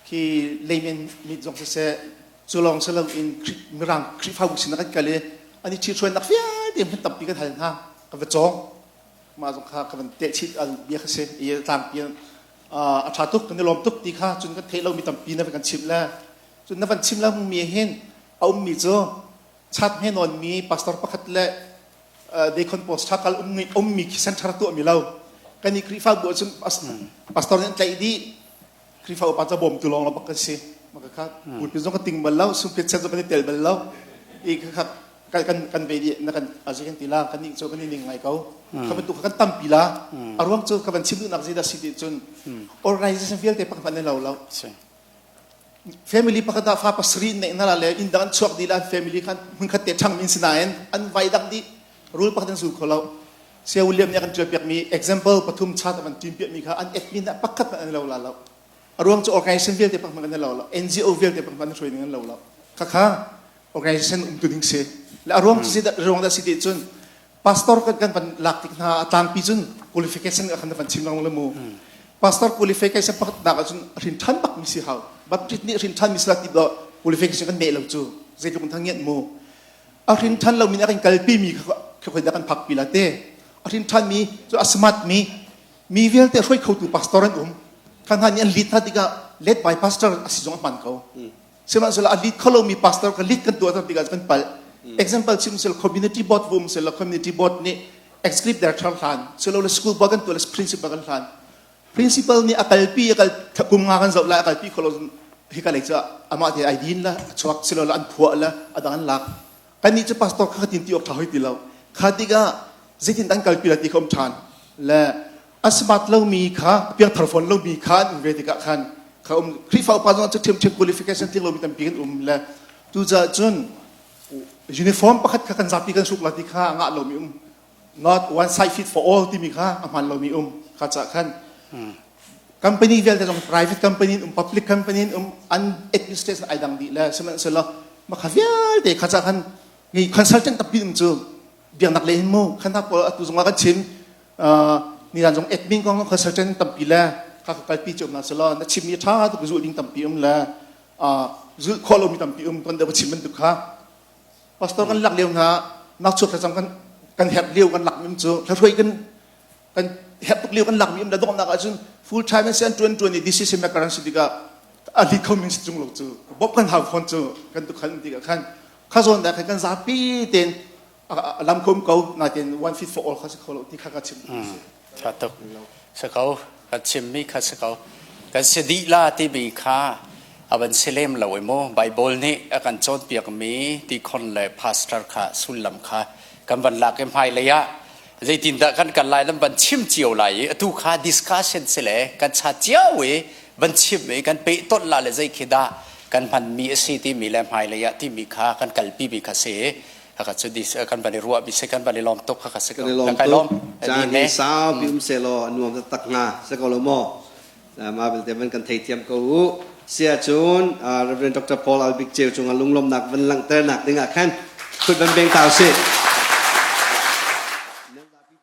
khi layman mit zong siseh cu lawng si lo in mirang Khrihfabu sin kan kal i an i ṭhithruainak vialte hmun tampi kan hal hna ka va cawng mah zong kha ka van tehchit al bia kha si i tlangpi a ṭha tuk kan i lawm tuk ti kha cun kan theih lomi tampi na van kan chimh le cun na van chim lo mi hin a ummi cu chat hme nawn mi pastor pakhat le deacon post ṭha kal ummi ummi khi center tuah mi lo kan i Khrihfabu ahcun pastor nih an tlaih dih Khrihfa upa ca bawmtu lawng bak kan si. Maka kha pulpit zong ka ting bal lo, sungpit set zong kan i tel bal lo. I kha kan kan kan ve di na kan azi kan ti la kan nih cu kan i ning ngai ko. Kha bantuk kha kan tampi la. A ruang cu ka van chim duhnak zeidah si ti cun organization vialte pakhat hmanh lo lo. Family pakhat ah fa pasarih neih na la le inn dang an chuak dih la family khan hmun khat te ṭhang min si nain an vai dang dih rul pakhat an zul kho lo. Saya William nih a kan ṭialpiakmi example pathum chat a van ṭinpiakmi kha an admin ah pakhat hmanh an lo la lo. A ruang cu organization vialte pakhat hmanh an lo lo. NGO vialte pakhat hmanh an hruai ning an lo lo. Khakha organization umtu ding si. Le a ruang cu zeidah ruang dah si ti cun pastor kan kan van lak tik hna a tlangpi cun qualification a kan van chim lang le mu. Pastor qualification pakhat nak ahcun hrin ṭhan bak mi si hau. Baptist nih hrin ṭhan mi si la ti do qualification kan neih lo cu zeitluk in thang ngiat mu. A hrin ṭhan lomi nih a kan kalpi mi kha khoi dah kan phakpi la te. A hrin ṭhan mi cu a smart mi mi vialte hruai khotu pastor an um. Kha hna nih an lead hna tikah led by pastor a si zong a hman ko. Sihmanhsehlaw a lead kho lomi pastor kha lead kan tuah tikah kan palh. Example chim sel community board vum sel community board nih executive director hlan silo le school board kan tuah le principal kan hlan Principal nih a kalpi a kal kum nga kan zoh lai a kalpi kho lo hika lei cu amah te ai din la a chuak silo la an phuah la a dang an lak kan nih cu pastor kha tin ti awk tha hoi ti lo kha tikah zeitin an kalpi la ti kha um than le a smart lomi kha piangthar fawn lomi kha an um ve tikah khan kha um Khrihfa upa zong cu ṭhiamṭhiam qualification tling lomi tampi kan um le tucaah cun uniform pakhat kha kan zapi kan hruk la ti kha a ngah lomi um not one size fit for all timi kha a hman lomi um kha ca khan company vialte zong private company um public company um an administration ai dang dih le sihmanhsehlaw makha vialte kha ca khan ngi consultant tampi um cu biaknak le hin mu khan hna pawl atu zong ah kan chim ni dan zong admin kong consultant tampi le kha ka kalpi cu um na selaw na chimmi tha tuk zul ding tampi um le zulh khawh lomi tampi um ton deuh chim bantuk kha Pastor kan lak lio hna nakchuak thlacam kan kan herh lio kan lak mi cu hlathruai kan kan herh tuk lio kan lak mi um la donghnak ahcun full time an si an tuan tuan i decision maker an si tikah a lit kho mi si chung lo cu bawmh kan hau fawn cu kan tukhal tikah khan kha zawn dah khan kan zapi tein lam khom ko nain one fit for all kha si kho lo ti kha ka chim. Tha tuk. Si ko. Kan chimmi kha si ko. Kan si dih la timi kha a van si lem lo i mu. Bible nih a kan cawnpiakmi tikhon le pastor kha sullam kha kan van lak i hmailei ah zeitindah kan kal lai nan van chim cio lai i atu kha discussion si le kan cha cio i van chim i kan pehtonh la le zei khi dah kan hmanmi a si timi le hmailei ah timi kha kan kalpi mi kha si haka cu dis kan van i ruah bi se kan van i lawm tuk haka se kan i lawm tuk caan hi saupi um se law nuam taktak hnga se ko lo maw ma belte van kan theithiam ko u sia cun Reverend Dr. Paul Albik Ceu cungah lunglawmnak van langhternak dingah khan khut van beng tau si.